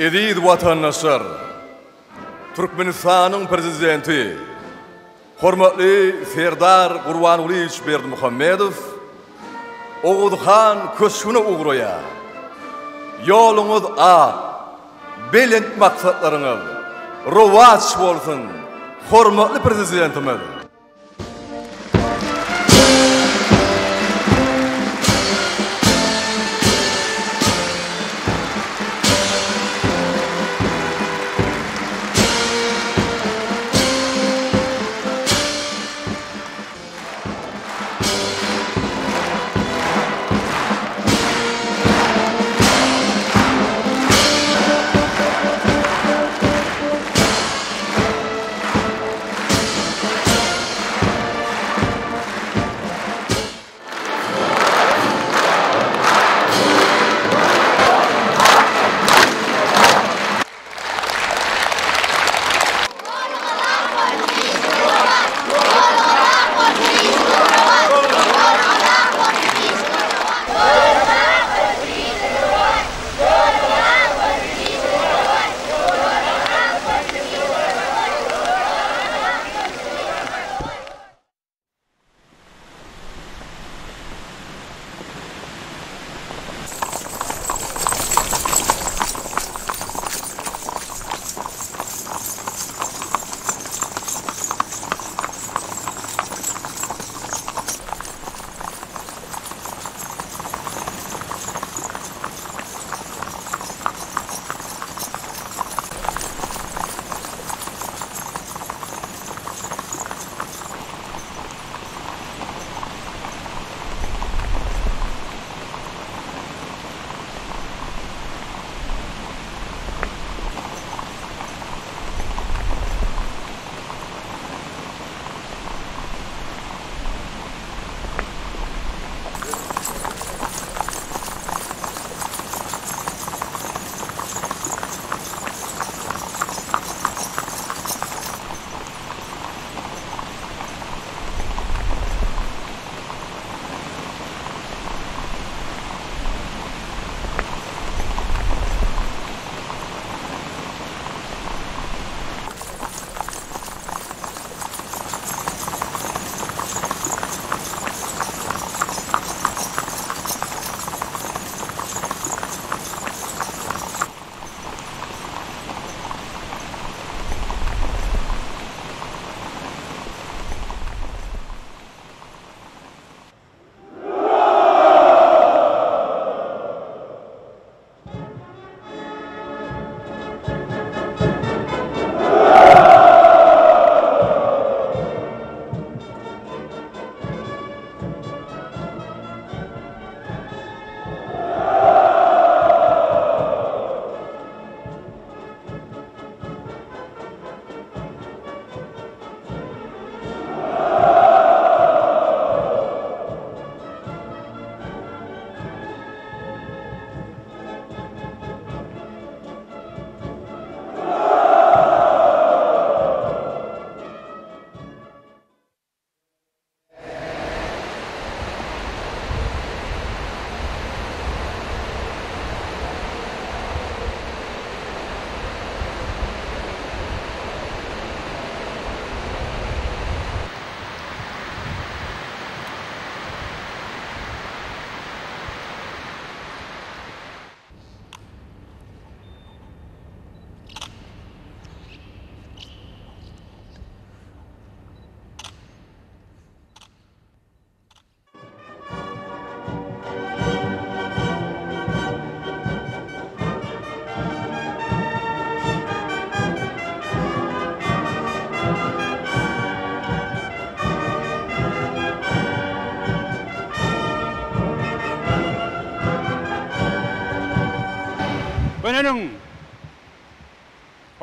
Eziz watandaşlar! Türkmenistanyň Prezidenti hormatly Serdar Gurbangulyýewiç Berdimuhamedow Oguzhan köşgüne ugraýar. Ýoluňyz ak, belent maksatlaryňyz rowaç bolsun, hormatly Prezidentimiz!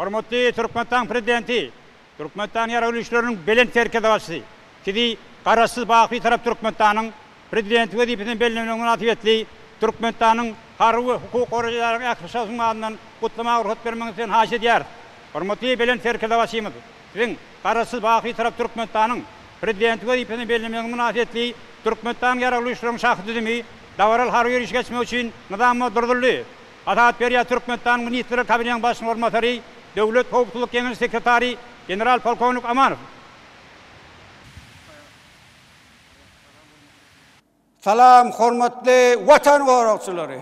Hormatly Türkmenistanyň Prezidenti, Türkmenistanyň Ýaragly Güýçleriniň Belent Serkerdebaşysy, Sizi Garaşsyz, baky Bitarap Türkmenistanyň Prezidenti wezipesine bellenmegi mynasybetli Türkmenistanyň harby we hukuk goraýjy edaralarynyň ähli şahsyň adyndan gutlamaga rugsat bermegiňizi Sizden haýyş edýäris. Hormatly Belent Serkerdebaşymyz, Siziň Garaşsyz, baky Bitarap Türkmenistanyň Prezidenti wezipesine bellenmegiňiz mynasybetli Türkmenistanyň Ýaragly Güýçleriniň şahsy düzümi dabaraly harby ýörişe geçmek üçin nyzama durduldy. Hasabat berýär Türkmenistanyň Ministrler Kabinetiniň Başlygynyň orunbasary, Döwlet howpsuzlyk geňeşiniň sekretary, general-polkownik Amanow. Salam hormatly Watan goragçylary!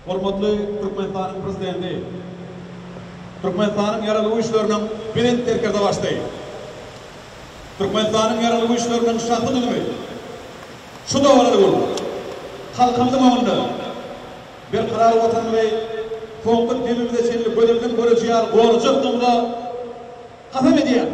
Hormatly Türkmenistanyň Prezidenti, Türkmenistanyň Ýaragly Güýçleriniň Belent Serkerdebaşysy, Türkmenistanyň Ýaragly Güýçleriniň şahsy düzümi şu dabaraly gün halkymyzyň öňünde Berkarar Watanymyzy soňky demimize çenli gözümiziň göreji ýaly gorajakdygymyza kasam edýär.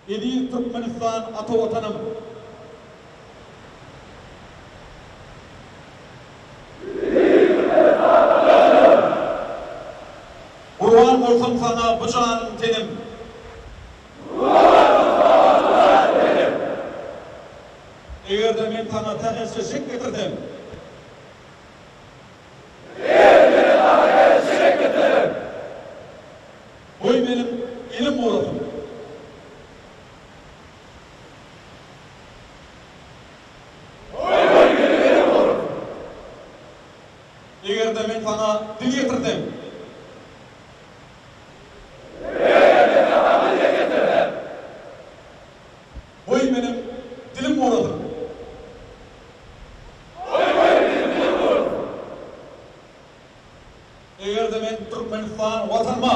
Eziz Türkmenistan ata Watanym! Gurban bolsun saňa bu janym tenim! Eger-de men saňa sähelçe şek getirsem. Eger-de men saňa sähelçe şek getirsem. Goý meniň elim gurasyn. Goý meniň elim gurasyn. Eger-de men saňa dil ýetirsem. Eger-de men saňa dil ýetirsem. Goý meniň dilim gurasyn. Goý meniň dilim gurasyn. Eger-de men Türkmenistan Watanyma.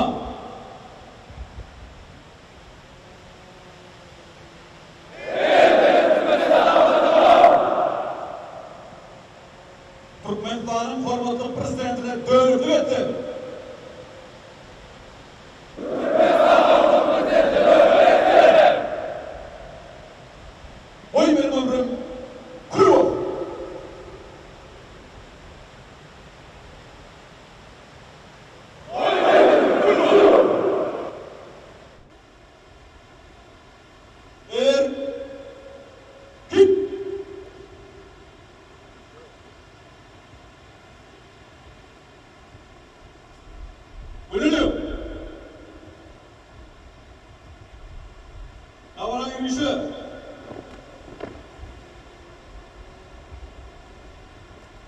Ýörişe!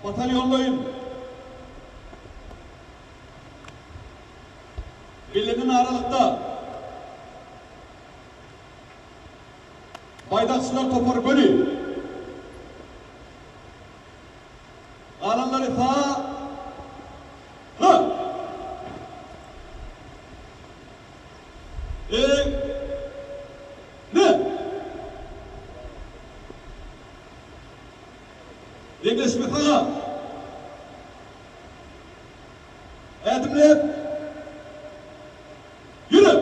Batalýonlaýyn. Bellenen aralykda Baýdakçylar topary göni. Galanlary sa ga. E ne. Deňleşme saga. Ädimläp ýöre!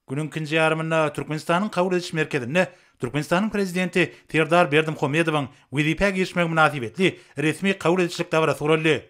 Günüň ikinji ýarymynda Türkmenistanyň Kabul ediş merkezinde Türkmenistanyň Prezidenti Serdar Berdimuhamedowyň wezipä girişmegi mynasybetli resmi kabul edişlik dabarasy guraldy.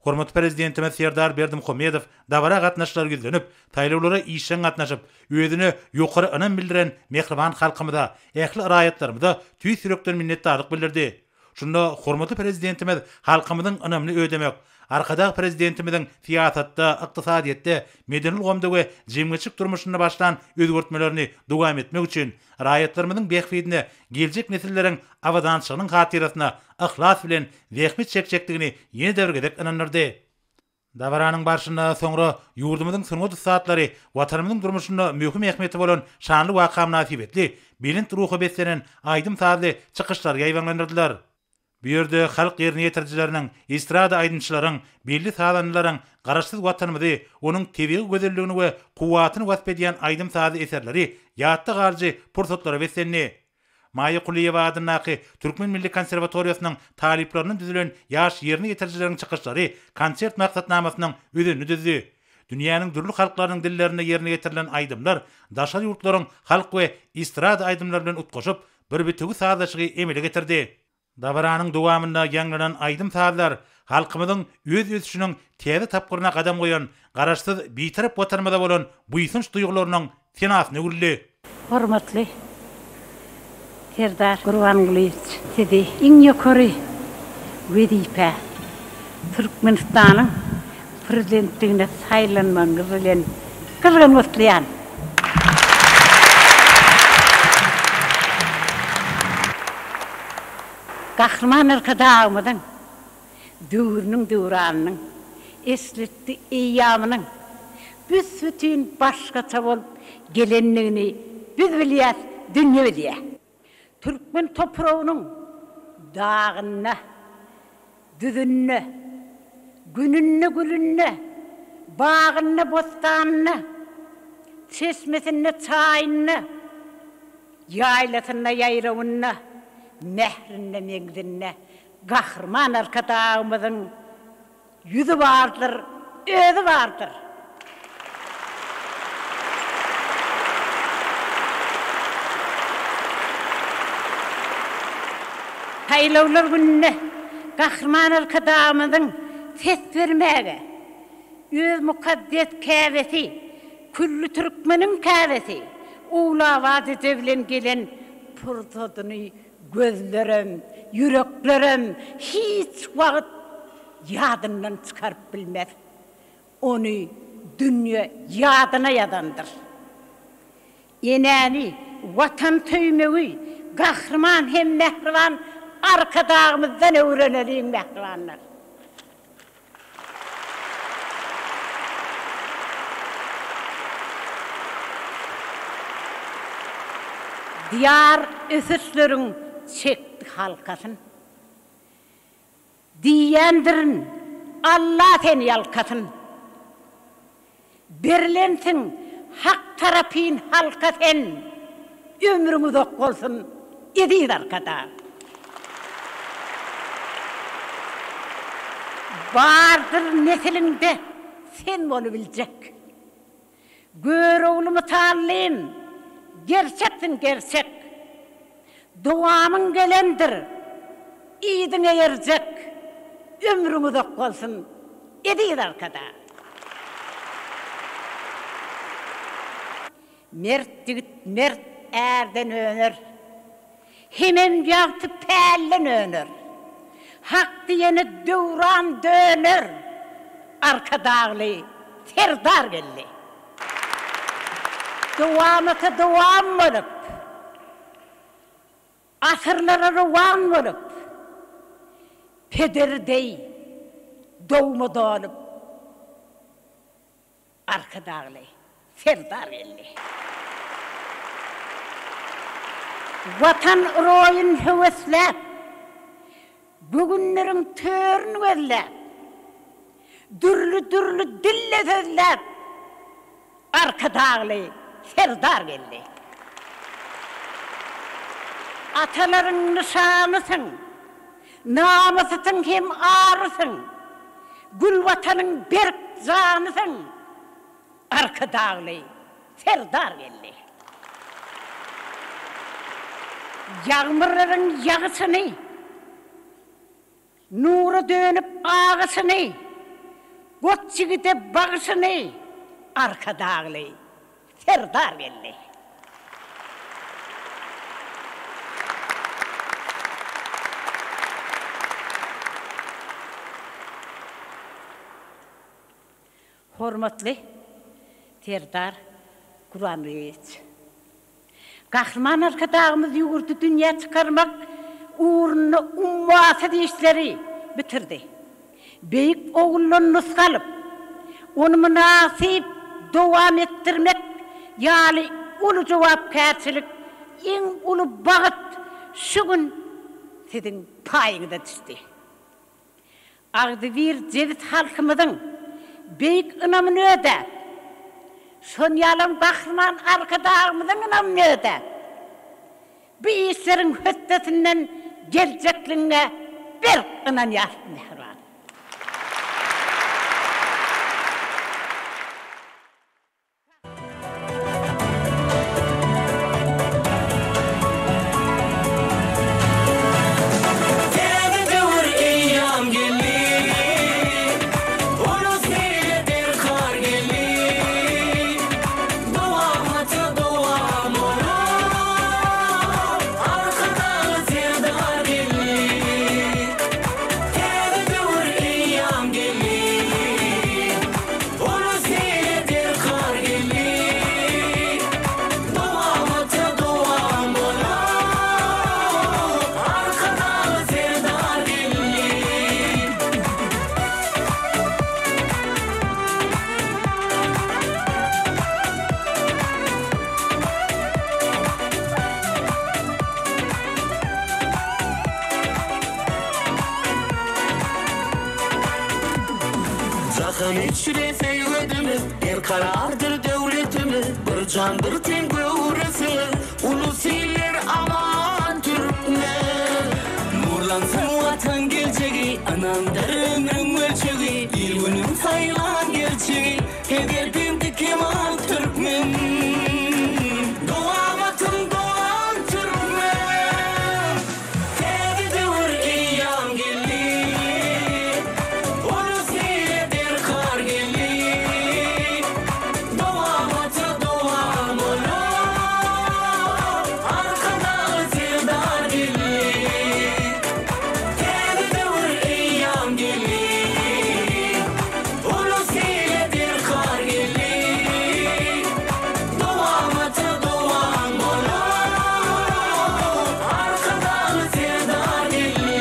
Hormatly Prezidentimiz Serdar Berdimuhamedow dabara gatnaşyjylara ýüzlenip, saýlawlara işjeň gatnaşyp, özüne ýokary ynam bildiren mähriban halkymyza, ähli raýatlarymyza tüýs ýürekden minnetdarlyk bildirdi. Şunda hormatly Prezidentimiz halkymyzyň ynamyny ödemek, Arkadag Prezidentimiziň syýasatda, ykdysadyýetde, medeni ulgamda we jemgyýetçilik durmuşynda başlan özgertmelerini dowam etmek üçin raýatlarymyzyň bähbidine, geljek nesilleriň abadançylygynyň hatyrasyna yhlas bilen zähmet çekjekdigini ýene-de bir gezek ynandyrdy. Dabaranyň barşynda soňra ýurdumyzyň sungat ussatlary Watanymyzyň durmuşynda möhüm ähmiýeti bolan şanly waka mynasybetli belent ruha beslenen aýdym-sazly çykyşlary ýaýbaňlandyrdylar. Bu ýerde halk ýerine ýetirijileriniň, estrada aýdymçylaryň, belli sazandalaryň Garaşsyz Watanymyzy, onuň tebigy gözelligini we kuwwatyny wasp edýän aýdym-sazly eserleri ýatda galyjy pursatlara beslendi. Maýa Kulyýewa adyndaky Türkmen milli konserwatoriýasynyň talyplaryndan düzülen ýaş ýerine ýetirijileriň çykyşlary konsert maksatnamasynyň özenini düzdi. Dünýäniň dürli halklarynyň dillerinde ýerine ýetirilen aýdymlar daşary ýurtlaryň halk we estrada aýdymlary bilen utgaşyp, bir bitewi sazlaşygy emele getirdi. Dabaranyň dowamynda ýaňlanan aýdym-sazlar halkymyzyň öz ösüşiniň täze tapgyryna gadam goýan Garaşsyz, Bitarap Watanymyza bolan buýsanç duýgularynyň senasyna öwrüldi. Hormatly Serdar Gurbangulyýewiç, Sizi iň ýokary wezipä, Türkmenistanyň Prezidentligine saýlanmagyňyz bilen gyzgyn gutlaýan! Gahryman Arkadagymyzyň döwrüniň döwranynyň, eşretli eýýamynyň büs-bütin başgaça bolup gelendigini biz bilýäs, dünýe bilýär. Türkmen topragynyň dagynda, düzünde, gününde-gülünde, bagynda-bossanynda, çeşmesinde-çaýynda, ýaýlasynda-ýaýrawynda, mährinde-meňzinde Gahryman Arkadagymyzyň Ýüzi bardyr, özi bardyr. Saýlawlar gününde Gahryman Arkadagymyzyň ses bermäge, öz mukaddes käbesi, külli türkmeniň käbesi Ogulabat eje bilen gelen pursadyny gözlerem, ýüreklerem hiç wagt ýadyndan çykaryp bilmez. Ony dünýe ýadyna ýazandyr. Enäni, Watan söýmegi Gahryman hem mähriban Arkadagymyzdan öwreneliň mähribanlar. Diýar ösüşleriň çekdi halkasyn. Diýýändirin, Alla seni ýalkasyn. Berlensiň Hak tarapyn halka sen, Ömrüň uzak bolsun, eziz Arkadag! Bardyr nesiliňde sen bolubiljek. Görogly mytallym, gerçeksiň gerçek. Dowamyň gelendir, yzyň eýerjek. Ömrüň uzak bolsun, eziz Arkadag! Mert ýigit mert ärden öner. Hemem ýagty pälden öner. Hak diýene döwran döner. Arkadagly Serdar geldi. Dowamata dowam bolup. Asyrlara rowan bolup. Peder deý dowma dolup. Arkadagly Serdar geldi. Watan roýun höwesläp, Göwünleriň törün gözläp, Dürli-dürli dille sözläp, Arkadagly Serdar geldi. Atalaryň nyşanysyň, Namysysyň hem arysyň, Gül Watanyň berk janysyň, Arkadagly. Serdar geldi. Ýagmyrlaryň ýagyşyny, Nura dönüp agyşyny, Goç ýigide bagyşyny Arkadagly Serdar geldi. Hormatly Serdar Gurbangulyýewiç! Gahryman Arkadagymyz ýurdy dünýä çykarmak ugrunda ummasyz işleri bitirdi. Beýik oguldan nusga alyp, ony mynasyp dowam etdirmek ýaly uly jogapkärçilik, iň uly bagt şu gün siziň paýyňyza düşdi. Agzybir jebis halkymyzyň beýik ynamyny ödäp, şon ýalam Gahryman Arkadagymyzyň ynamyny ödäp, bu işleriň hötdesinden geljekligiňe berk ynanýarys mähriban. Täze döwür eýýam geldi, Ulus ile derkar geldi. Dowamata dowam bolar, Arkadagly Serdar geldi. Täze döwür eýýam geldi. Ulus ile derkar geldi, Dowamata dowam bolar, Arkadagly Serdar geldi. Jahan içre söýgüdimiz, Berkarardyr döwletimiz, Bir jan, bir ten göwresiňiz, Ulus iller aman türkmen. Nurlansyn Watan geljegi, Ynamdyr ömrüň ölçegi, Il-günüň saýlan gerçegi, Peder pendi kemal türkmen. Dowamatyň dowam türkmen. Täze döwür eýýam geldi, Ulus ile derkar geldi. Dowamata dowam bolar, Arkadagly Serdar geldi. Täze döwür eýýam geldi, Ulus ile derkar geldi. Dowamata dowam bolar, Arkadagly Serdar geldi.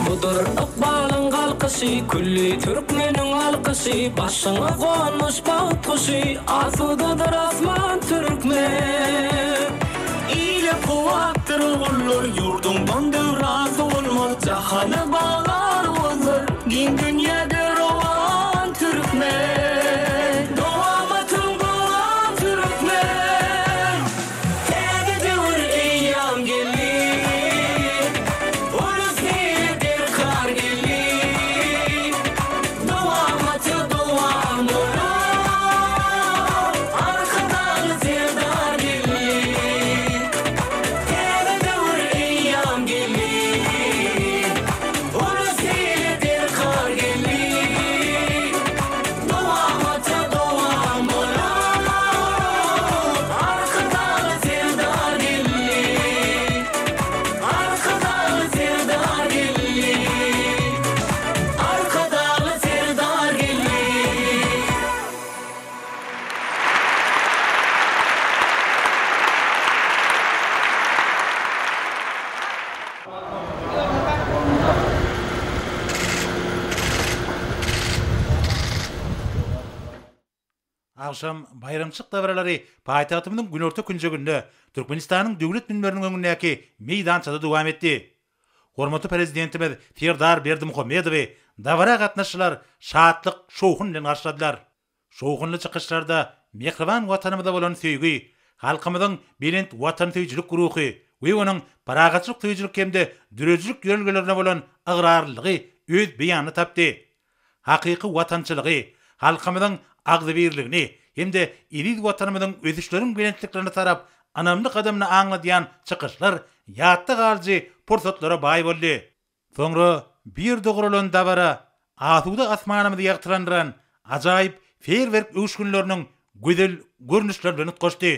Budur ykbalyň galkyşy, Külli türkmeniň alkyşy, Başyňa gonmuş bagt guşy, Asudadyr asman türkmen. Ile kuwwatdyr ogullar, Ýurduňdan döwran sowulmaz, Jahana bagar owazlar, Giň dünýäde rowan türkmen. Dowamatyň dowam türkmen. Täze döwür eýýam geldi, Ulus ile derkar geldi. Dowamata dowam bolar, Arkadagly Serdar geldi. Täze döwür eýýam geldi, Ulus ile derkar geldi. Dowamata dowam bolar, Arkadagly Serdar geldi. Arkadagly Serdar geldi. Arkadagly Serdar geldi. Agşam baýramçylyk dabaralary paýtagtymyzyň günorta künjeginde, Türkmenistanyň Döwlet münberiniň öňündäki meýdançada dowam etdi. Hormatly Prezidentimiz Serdar Berdimuhamedowy dabara gatnaşyjylar şatlyk-şowhun bilen garşyladylar. Şowhunly çykyşlarda mähriban Watanymyza bolan söýgi, halkymyzyň belent watansöýüjilik ruhy we onuň parahatçylyk söýüjilik hem-de döredijilik ýörelgelerine bolan ygrarlylygy öz beýanyny tapdy. Hakyky watançylygy, halkymyzyň agzybirligini hem-de eziz Watanymyzyň ösüşleriň belentliklerine tarap ynamly gadamyny aňladýan çykyşlar ýatda galyjy pursatlara baý boldy. Soňra bu ýerde guralan dabara asuda asmanymyzy ýagtylandyran ajaýyp feýerwerk öwüşginleriniň gözel görnüşleri bilen utgaşdy.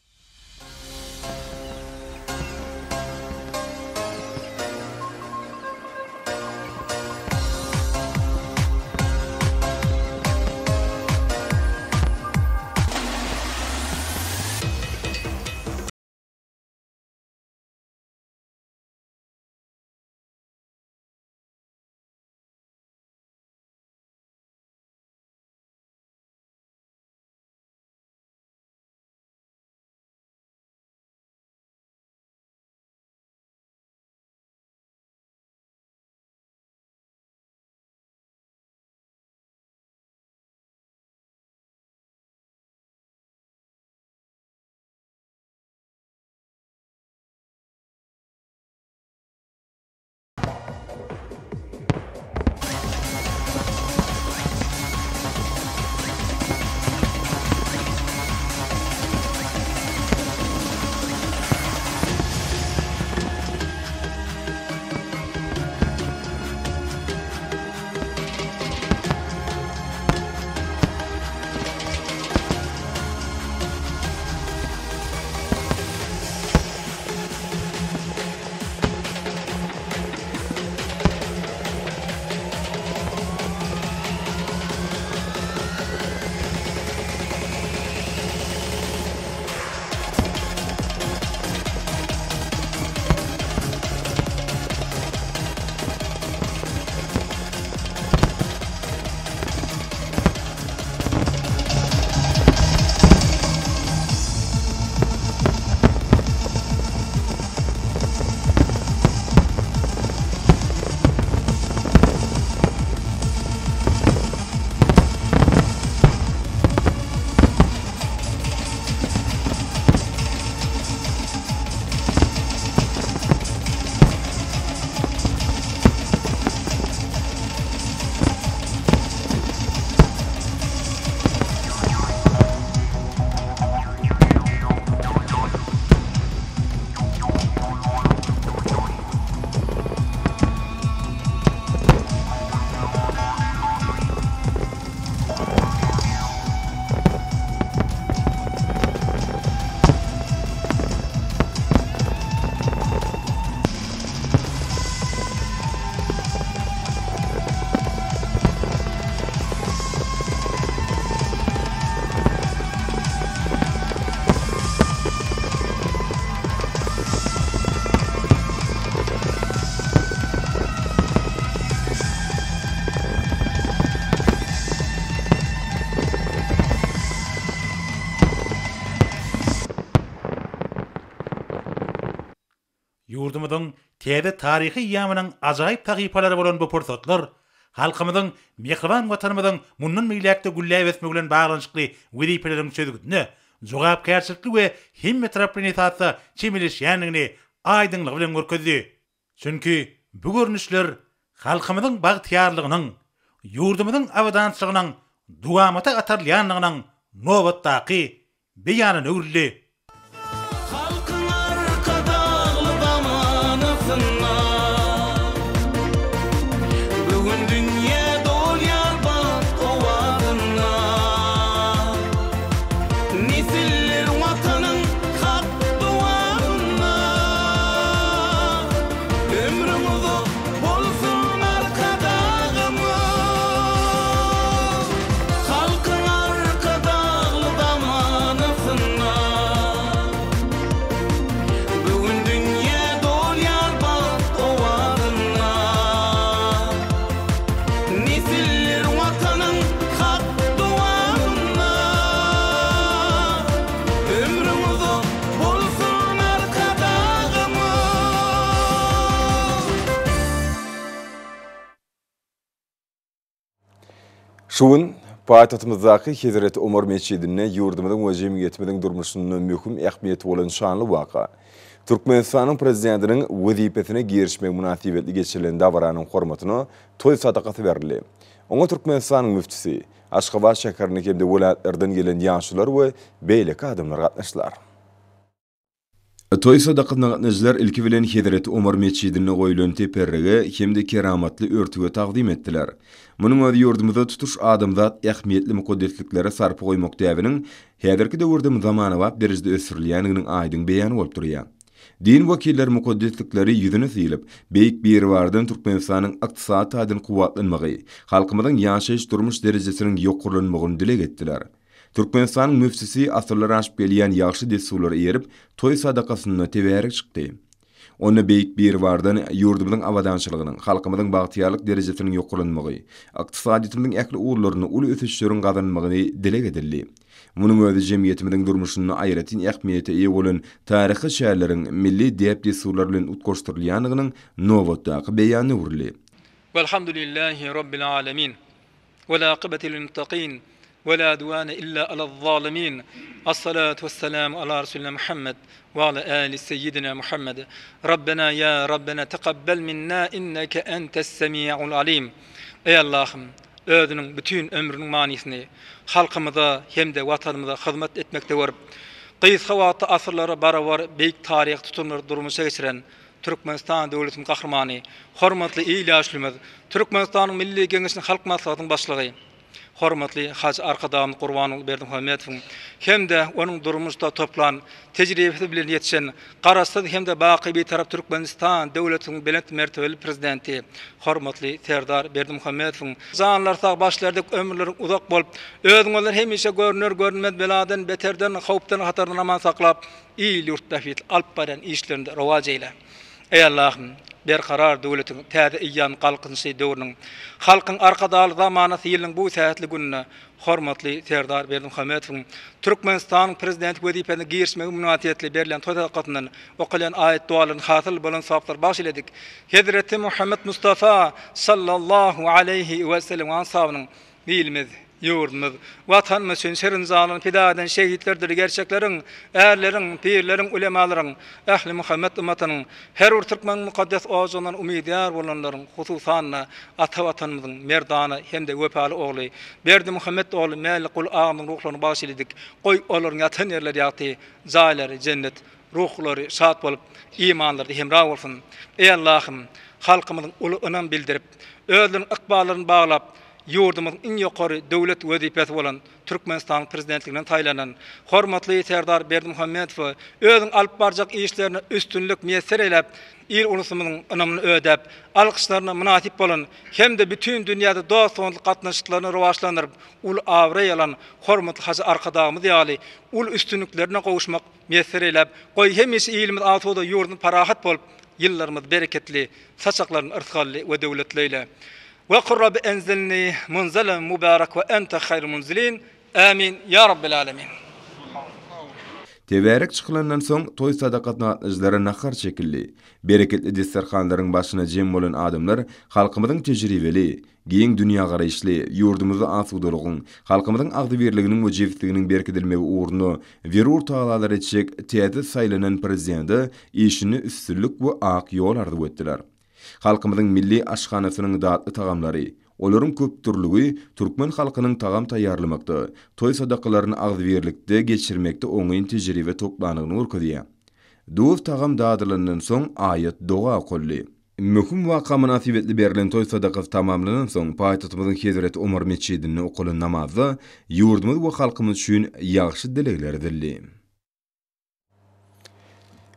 Ýurdumyzyň täze taryhy eýýamynyň ajaýyp sahypalary bolan bu pursatlar halkymyzyň mähriban Watanymyzyň mundan beýläk-de gülläp ösmegi bilen baglanyşykly wezipeleriň çözgüdine jogapkärçilikli we hemmetaraplaýyn esasda çemeleşýändigini aýdyňlygy bilen görkezdi. Çünki bu görnüşler halkymyzyň bagtyýarlygynyň, ýurdumyzyň abadançylygynyň dowamata atarylýandygynyň nobatdaky beýanyna öwrüldi. Halkyň Arkadagly zamanasynda Bu gün dünýä dolýar bagt owazynda Nesiller Watanyň hak dowamynda Ömrüň uzak bolsun Arkadagymyz Halkyň Arkadagly zamanasynda Bu gün dünýä dolýar bagt owazynda Nesiller Watanyň hak dowamynda Ömrüň uzak bolsun Arkadagymyz. Şu gün. Paýtagtymyzdaky Hezreti Omar metjidinde ýurdumyzyň we jemgyýetimiziň durmuşynda möhüm ähmiýeti bolan şanly waka, Türkmenistanyň Prezidentiniň wezipesine girişmegi mynasybetli geçirilen dabaranyň hormatyna toý sadakasy berildi. Oňa Türkmenistanyň müftüsi, Aşgabat şäherinde hem-de welaýatlardan gelen ýaşulular we beýleki adamlar gatnaşdylar. Toý sadakasyna gatnaşyjylar ilki bilen Hezreti Omar metjidinde goýlan teperrige hem-de keramatly örtüge tagzym etdiler. Munuň özi ýurdumyzda tutuş adamzat ähmiýetli mukaddesliklere sarpa goýmak däbiniň häzirki döwürde zamanabap derejede ösdürilýändiginiň aýdyň beýany bolup durýar. Din wekilleri mukaddeslikleri ýüzüne sylyp, Beýik Biribardan Türkmenistanyň ykdysady taýdan kuwwatlanmagy, halkymyzyň ýaşaýyş-durmuş derejesiniň ýokarlanmagyny dileg etdiler. Türkmenistanyň müftüsi asyrlar aşyp gelýän ýagşy dessurlara eýerip, toý sadakasynda tebärek çykdy. Onda Beýik Biribardan ýurdumyzyň abadançylygynyň, halkymyzyň bagtyýarlyk derejesiniň ýokarlanmagy, ykdysadyýetimiziň ähli ugurlarynda uly ösüşleriň gazanylmagyny dileg edildi. Munuň özi jemgyýetimiziň durmuşynda aýratyn ähmiýete eýe bolan taryhy çäreleriň milli däp-dessurlar bilen utgaşdyrylýandygynyň nobatdaky beýanyna öwrüldi. Welhamdulillähi Rabbil alemin. Wal-akybatu lil-muttaqin, we la udwane illa alaz-zalimin. As-salatu was-salamu ala Rasulina Muhammed we ala ali seyyidina Muhammed. Rabbena ya Rabbena tekabbel minna inneke entes-semi'ul alim. Eý Allahym, özüniň bütin ömrüniň manysyny halkymyza hem-de Watanymyza hyzmat etmekde görüp, gysga wagtda asyrlara barabar beýik taryhy tutumlary durmuşa geçiren Türkmenistan döwletiniň Gahrymany, hormatly il ýaşulymyz, Türkmenistanyň Milli Geňeşiniň Halk Maslahatynyň Başlygy, hormatly Hajy Arkadagymyz Gurbanguly Berdimuhamedowyň hem-de onuň durmuşda toplan tejribesi bilen ýetişen Garaşsyz hem-de baky Bitarap Türkmenistan döwletiniň belent mertebeli Prezidenti, hormatly Serdar Berdimuhamedowyň janlary sag, başlary dik, ömürleri uzak bolup, özüňizden hemişe görner-görünmez beladan, beterden, howpdan, hatardan aman saklap, Il-ýurt bähbitli alyp barýan işlerinde rowaç eýle. Eý Allahym! Berkarar döwletiň täze eýýam Galkynyşy döwrüniň, Halkyň Arkadagly zamanasy ýylynyň bu sähetli gününde hormatly Serdar Berdimuhamedowyň Türkmenistanyň Prezidenti wezipesine girişmegi mynasybetli berlen toý sadakasyndan okalýan aýat-dogalardan hasyl bolan sogaplary bagyş eýledik. Hezreti Muhammet Mustafa sallallahu aleýhi we sellemiň ansabynyň Ilimiz, ýurdumyz, Watanymyz üçin şirin janyny pida eden şehitlerdir gerçekleriň, ärleriň, pirleriň, ulemalaryň, ähli muhammet ymmatynyň, her bir türkmeniň mukaddes ojagyndan umydýar bolanlaryň, hususan-da, ata Watanymyzyň merdana hem-de wepaly ogly Berdimuhamet ogly Mälikguly agamyzyň ruhlaryny bagyş eýledik. Goý, olaryň ýatan ýerleri ýagty, jaýlary jennet, ruhlary şat bolup, imanlary hemra bolsun! Eý, Allahym! Halkymyzyň uly ynam bildirip, özleriniň ykballaryny baglap, ýurdumyzyň iň ýokary döwlet wezipesi bolan Türkmenistanyň Prezidentliginden saýlanan hormatly Serdar Berdimuhamedowa özüniň alyp barjak işlerinde üstünlik miýesser eýläp, il-ulusymyzyň ynamyny ödäp, alkyşlaryna mynasyp bolan hem-de bütin dünýäde dost-doganlyk gatnaşyklaryny rowaçlandyryp, uly abraý alan hormatly hajy Arkadagymyz ýaly uly üstünliklerine gowuşmak miýesser eýläp, goý, hemişe ilimiz asuda, ýurdumyz parahat bolup, ýyllarymyz bereketli, saçaklarymyz yrsgally we döwletli eýle. We kul Rabbi enzilni munzelen mubarek we ente haýrul munzilin. Amin ýa Rabbil alemin. Tebärek çykylandan soň, toý sadakasyna gatnaşyjylara nahar çekildi. Bereketli desterhanlaryň başyna jem bolan adamlar halkymyzyň tejribeli, giň dünýägaraýyşly, ýurdumyzda asudalygyň, halkymyzyň agzybirliginiň we jebisliginiň berkidilmegi ugrunda zerur tagalalary etjek täze saýlanan Prezidente işinde üstünlik we ak ýol arzuw etdiler. Halkymyzyň milli aşhanasynyň datly tagamlary, olaryň köpdürlügi türkmen halkynyň tagam taýýarlamakda, toý sadakalaryny agzybirlikde geçirmekde oňyn tejribe toplandygyny görkezýär. Duz-tagam dadylandan soň aýat-doga okaldy. Möhüm waka mynasybetli berlen toý sadakasy tamamlanansoň, paýtagtymyzyň Hezreti Omar metjidinde okalan namazda ýurdumyz we halkymyz üçin ýagşy dilegler edildi.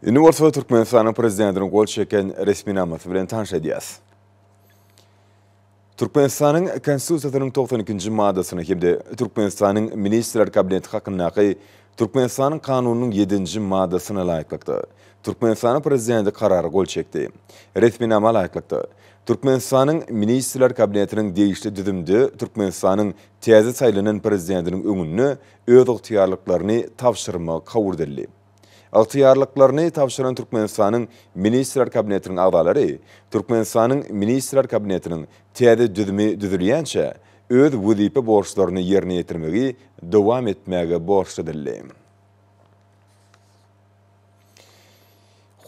Indi bolsa Türkmenistanyň Prezidentiniň gol çeken resminamasy bilen tanyş edýäs. Türkmenistanyň Konstitusiýasynyň 92-nji maddasyna hem-de Türkmenistanyň Ministrler Kabineti hakyndaky Türkmenistanyň Kanunynyň ýedinji maddasyna laýyklykda, Türkmenistanyň Prezidenti Karara gol çekdi. Resminama laýyklykda, Türkmenistanyň Ministrler Kabinetiniň degişli düzümde Türkmenistanyň täze saýlanan Prezidentiniň öňünde öz ygtyýarlyklaryny tabşyrmagy kabul edildi. Ygtyýarlyklaryny tabşyran Türkmenistanyň Ministrler Kabinetiniň agzalary Türkmenistanyň Ministrler Kabinetiniň täze düzümi düzülýänçä, öz wezipe borçlaryny ýerine ýetirmegi dowam etmäge borçly edildi.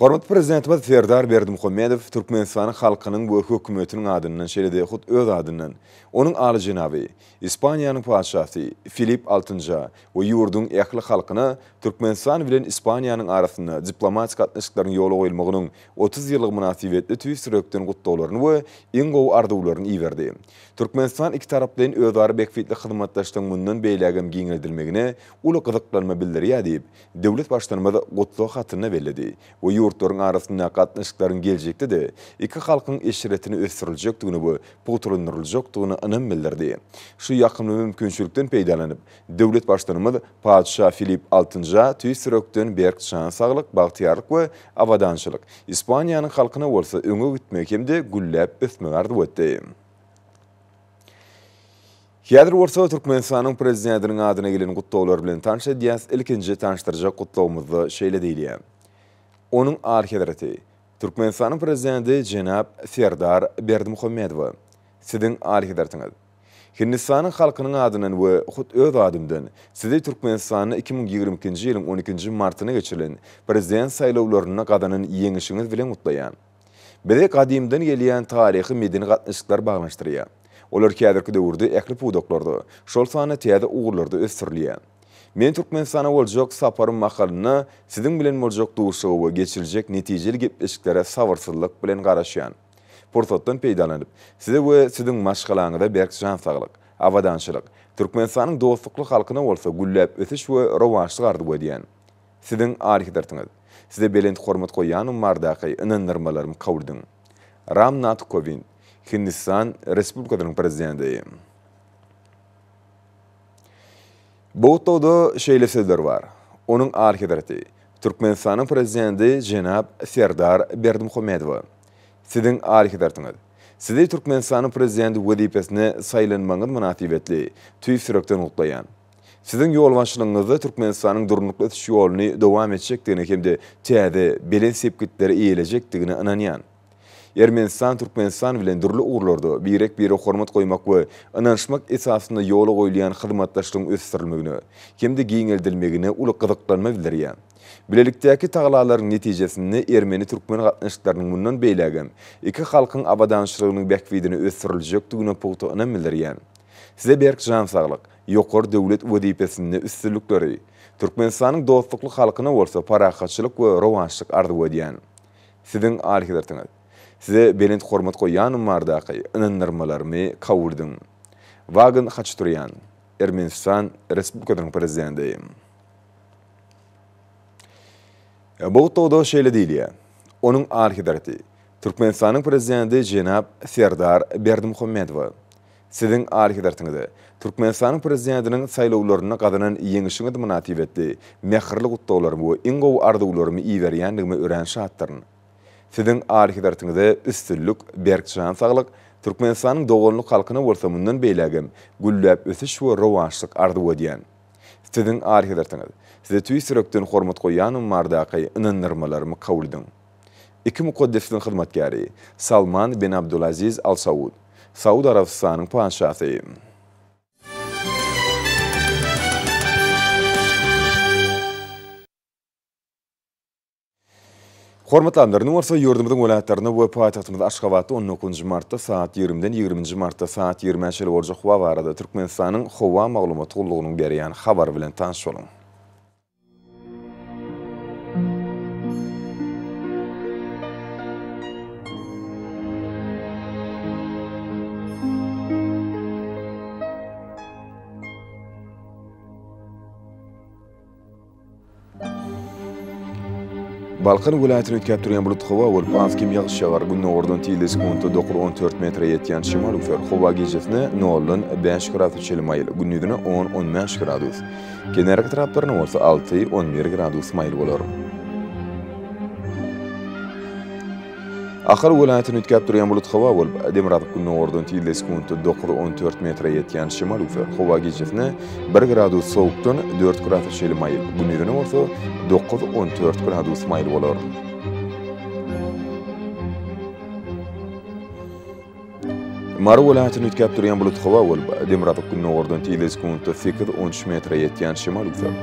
Hormatly Prezidentimiz Serdar Berdimuhamedow Türkmenistanyň halkynyň we hökümetiniň adyndan, şeýle-de hut öz adyndan Onuň Alyjenaby, Ispaniýanyň Patyşasy Filip Altynja we ýurduň ähli halkyna Türkmenistan bilen Ispaniýanyň arasynda diplomatik gatnaşyklaryň ýola goýulmagynyň 30 ýyllygy mynasybetli tüýs ýürekden gutlaglaryny we iň gowy arzuwlaryny iberdi. Türkmenistan ikitaraplaýyn özara bähbitli hyzmatdaşlygyň mundan beýlägem giňeldilmegine uly gyzyklanma bildirýär diýip, döwlet Baştutanymyz gutlag hatynda belledi we ýurtlaryň arasyndaky gatnaşyklaryň geljekde-de iki halkyň eşretine ösdüriljekdigine we pugtalandyryljakdygyna ynam bildirdi. Şu ýakymly mümkinçilikden peýdalanyp, döwlet Baştutanymyz Patyşa Filip Altynja tüýs ýürekden berk jan saglyk, bagtyýarlyk we abadançylyk, Ispaniýanyň halkyna bolsa öňe gitmegi hem-de gülläp ösmegi arzuw etdi. Häzir bolsa Türkmenistanyň Prezidentiniň adyna gelen gutlaglar bilen tanyş edýäs. Ilkinji tanyşdyrjak gutlagymyzda şeýle diýilýär. Onuň Alyhezreti, Türkmenistanyň Prezidenti jenap Serdar Berdimuhamedowa, Siziň Alyhezretiňiz! Hindistanyň halkynyň adyndan we hut öz adymdan Sizi Türkmenistanda 2022-nji ýylyň on ikinji martynda geçirilen Prezident saýlawlarynda gazanan ýeňişiňiz bilen gutlaýan. Bizi gadymdan gelýän taryhy-medeni gatnaşyklar baglanyşdyrýar. Olar häzirki döwürde ähli pudaklarda, şol sanda täze ugurlarda ösdürilýär. Men Türkmenistana boljak saparym mahalynda Siziň bilen boljak duşuşyga we geçiriljek netijeli gepleşiklere sabyrsyzlyk bilen garaşýan. Pursatdan peýdalanyp, Size we Siziň maşgalaňyza berk jan saglyk, abadançylyk, Türkmenistanyň dostlukly halkyna bolsa gülläp ösüş we rowaçlyk arzuw edýän. Siziň Alyhezretiňiz, Size belent hormat goýýanym baradaky ynandyrmalarymy kabul ediň. Ram Nath Kowind, Hindistan Respublikasynyň Prezidenti. Bu gutlagda şeýle sözler bar, Onuň Alyhezreti, Türkmenistanyň Prezidenti jenap Serdar Berdimuhamedowa, Siziň Alyhezretiňiz, Sizi Türkmenistanyň Prezidenti wezipesine saýlanmagyňyz mynasybetli tüýs ýürekden gutlaýan. Siziň ýolbaşçylygyňyzda Türkmenistanyň durnukly ösüş ýoluny dowam etjekdigine hem-de täze, belent sepgitleri eýelejekdigine ynanýan. Ermenistan Türkmenistan bilen dürli ugurlarda birek-birege hormat goýmak we ynanyşmak esasynda ýola goýulýan hyzmatdaşlygyň ösdürilmegine hem-de giňeldilmegine uly gyzyklanma bildirýär. Bilelikdäki tagalalaryň netijesinde ermeni-türkmen gatnaşyklarynyň mundan beýlägem iki halkyň abadançylygynyň bähbidine ösdüriljekdigine pugta ynam bildirýän. Size berk jan saglyk, ýokary döwlet wezipesinde üstünlikleri, Türkmenistanyň dostlukly halkyna bolsa parahatçylyk we rowaçlyk arzuw edýän. Siziň Alyhezretiňiz, Size belent hormat goýýanym baradaky ynandyrmalarymy kabul ediň. Wagan Haçaturýan, Ermenistan Respublikasynyň Prezidenti. Bu gutlagda şeýle diýilýär, Onuň Alyhezreti, Türkmenistanyň Prezidenti jenap Serdar Berdimuhamedowa, Siziň Alyhezretiňize Türkmenistanyň Prezidentiniň saýlawlarynda gazanan ýeňişiňiz mynasybetli mähirli gutlaglarymy we iň gowy arzuwlarymy iberýändigime örän şatdyryn. Siziň Alyhezretiňize üstünlik, berk jan saglyk, Türkmenistanyň doganlyk halkyna bolsa mundan beýlägem gülläp ösüş we rowaçlyk arzuw edýän. Siziň Alyhezretiňiz, Size tüýs ýürekden hormat goýýanym baradaky ynandyrmalarymy kabul ediň. Iki mukaddesligiň hyzmatkäri, Salman ben Abdulaziz Al Saud, Saud Arabystanyň Patyşasy. Hormatly adamlar, indi bolsa ýurdumyzyň welaýatlarynda we paýtagtymyz Aşgabatda on dokuzynjy martda saat ýigrimiden ýigriminji martda saat ýigrimä çenli boljak howa barada Türkmenistanyň Howa maglumat gullugynyň berýän habary bilen tanyş boluň. Balkan welaýatyny üýtgäp durýan bulut howa bolup, az-kem ýagyş ýagar. Gündogardan tizligi sekuntda 9-14 metre ýetýän şemal öwser. Howa gijesine noldan bäş gradus çenli maýyl, gündizine on-on bäş gradus. Kenarýaka etraplarynda bolsa alty, on bir gradus maýyl bolar. Ahal welaýatyny üýtgäp durýan bulut howa bolup, demirgazyk-gündogardan tizligi sekuntda dokuz, on dört metre ýetýän şemal öwser. Howa gijesine bir gradus sowukdan dört gradus çenli maýyl, gündizine bolsa dokuz, on dört gradus maýyl bolar. Mary welaýatynda üýtgäp durýan bulutly howa bolup, demirgazyk-gündogardan tizligi sekuntda sekiz, on üç metre ýetýän şemal üwser.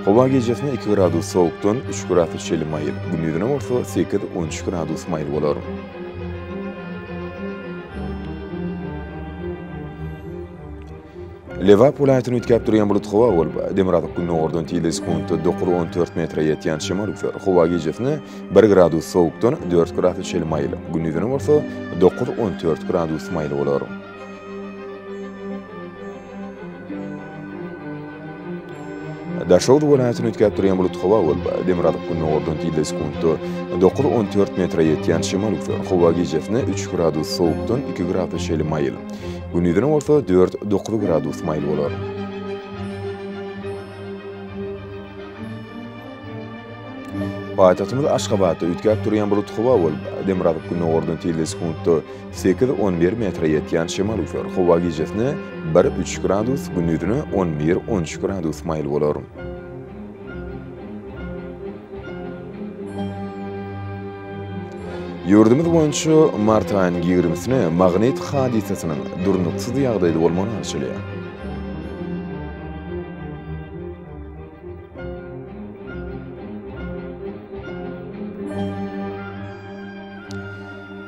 Howa gijesine iki gradus sowukdan üç gradus çenli maýyl, gündizine bolsa sekiz, on üç gradus maýyl bolar. Lebap welaýatynda üýtgäp durýan bulutly howa bolup, demirgazyk-gündogardan tizligi sekuntda dokuz, on dört metre ýetýän şemal üwser. Howa gijesine bir gradus sowukdan dört gradus çenli maýyl, gündizine bolsa dokuz, on dört gradus maýyl bolar. Daşoguz welaýatynda üýtgäp durýan bulutly howa bolup, demirgazyk-gündogardan tizligi sekuntda dokuz, on dört metre ýetýän şemal üwser. Howa gijesine üç gradus sowukdan iki gradus çenli maýyl, gündizine bolsa dört, dokuz gradus maýyl bolar. Paýtagtymyz Aşgabatda üýtgäp durýan bulutly howa bolup, demirgazyk-gündogardan tizligi sekuntda sekiz, on bir metre ýetýän şemal üwser. Howa gijesine bir, üç gradus, gündizine on bir, on üç gradus maýyl bolar. Ýurdumyz boýunça mart aýynyň ýigrimisine magnit hadysasynyň durnuksyz ýagdaýda bolmagyna garaşylýar.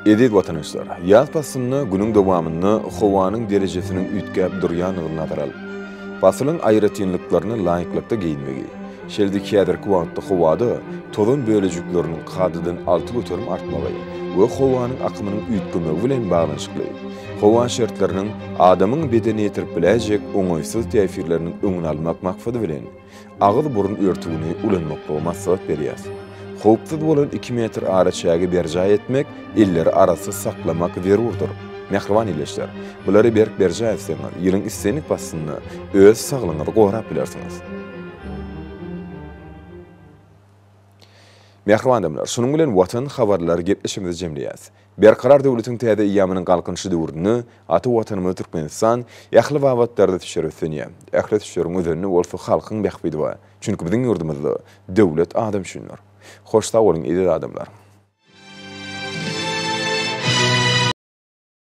Eziz watandaşlar, ýaz paslynda günüň dowamynda howanyň derejesiniň üýtgäp durýandygyny nazara alyp, pasylyň aýratynlyklaryna laýyklykda geýinmegi, şeýle-de häzirki wagtda howada tozan bölejikleriniň kadadan 6% artmagy we howanyň akymynyň üýtgemegi bilen baglanyşykly howa şertleriniň adamyň bedenine ýetirip biläýjek oňaýsyz täsirleriniň öňüni almak maksady bilen, agyz-burun örtügini ulanmaklygy maslahat berýäs. Howpsuz bolan iki metr araçägi berjaý etmek, elleri arassa saklamak zerurdyr. Mähriban ildeşler, bulary berk berjaý etseňiz, ýylyň islendik paslynda öz saglygyňyzy gorap bilersiňiz. Mähriban adamlar, şunuň bilen Watan habarlary gepleşigimizi jemleýäs. Berkarar döwletiň täze eýýamynyň Galkynyşy döwründe ata Watanymyz Türkmenistan ähli babatlarda ösüşlere üstlenýär. Ähli ösüşleriň özeninde bolsa halkyň bähbidi bar. Çünki biziň ýurdumyzda döwlet adam üçindir. Hoş sag boluň eziz adamlar!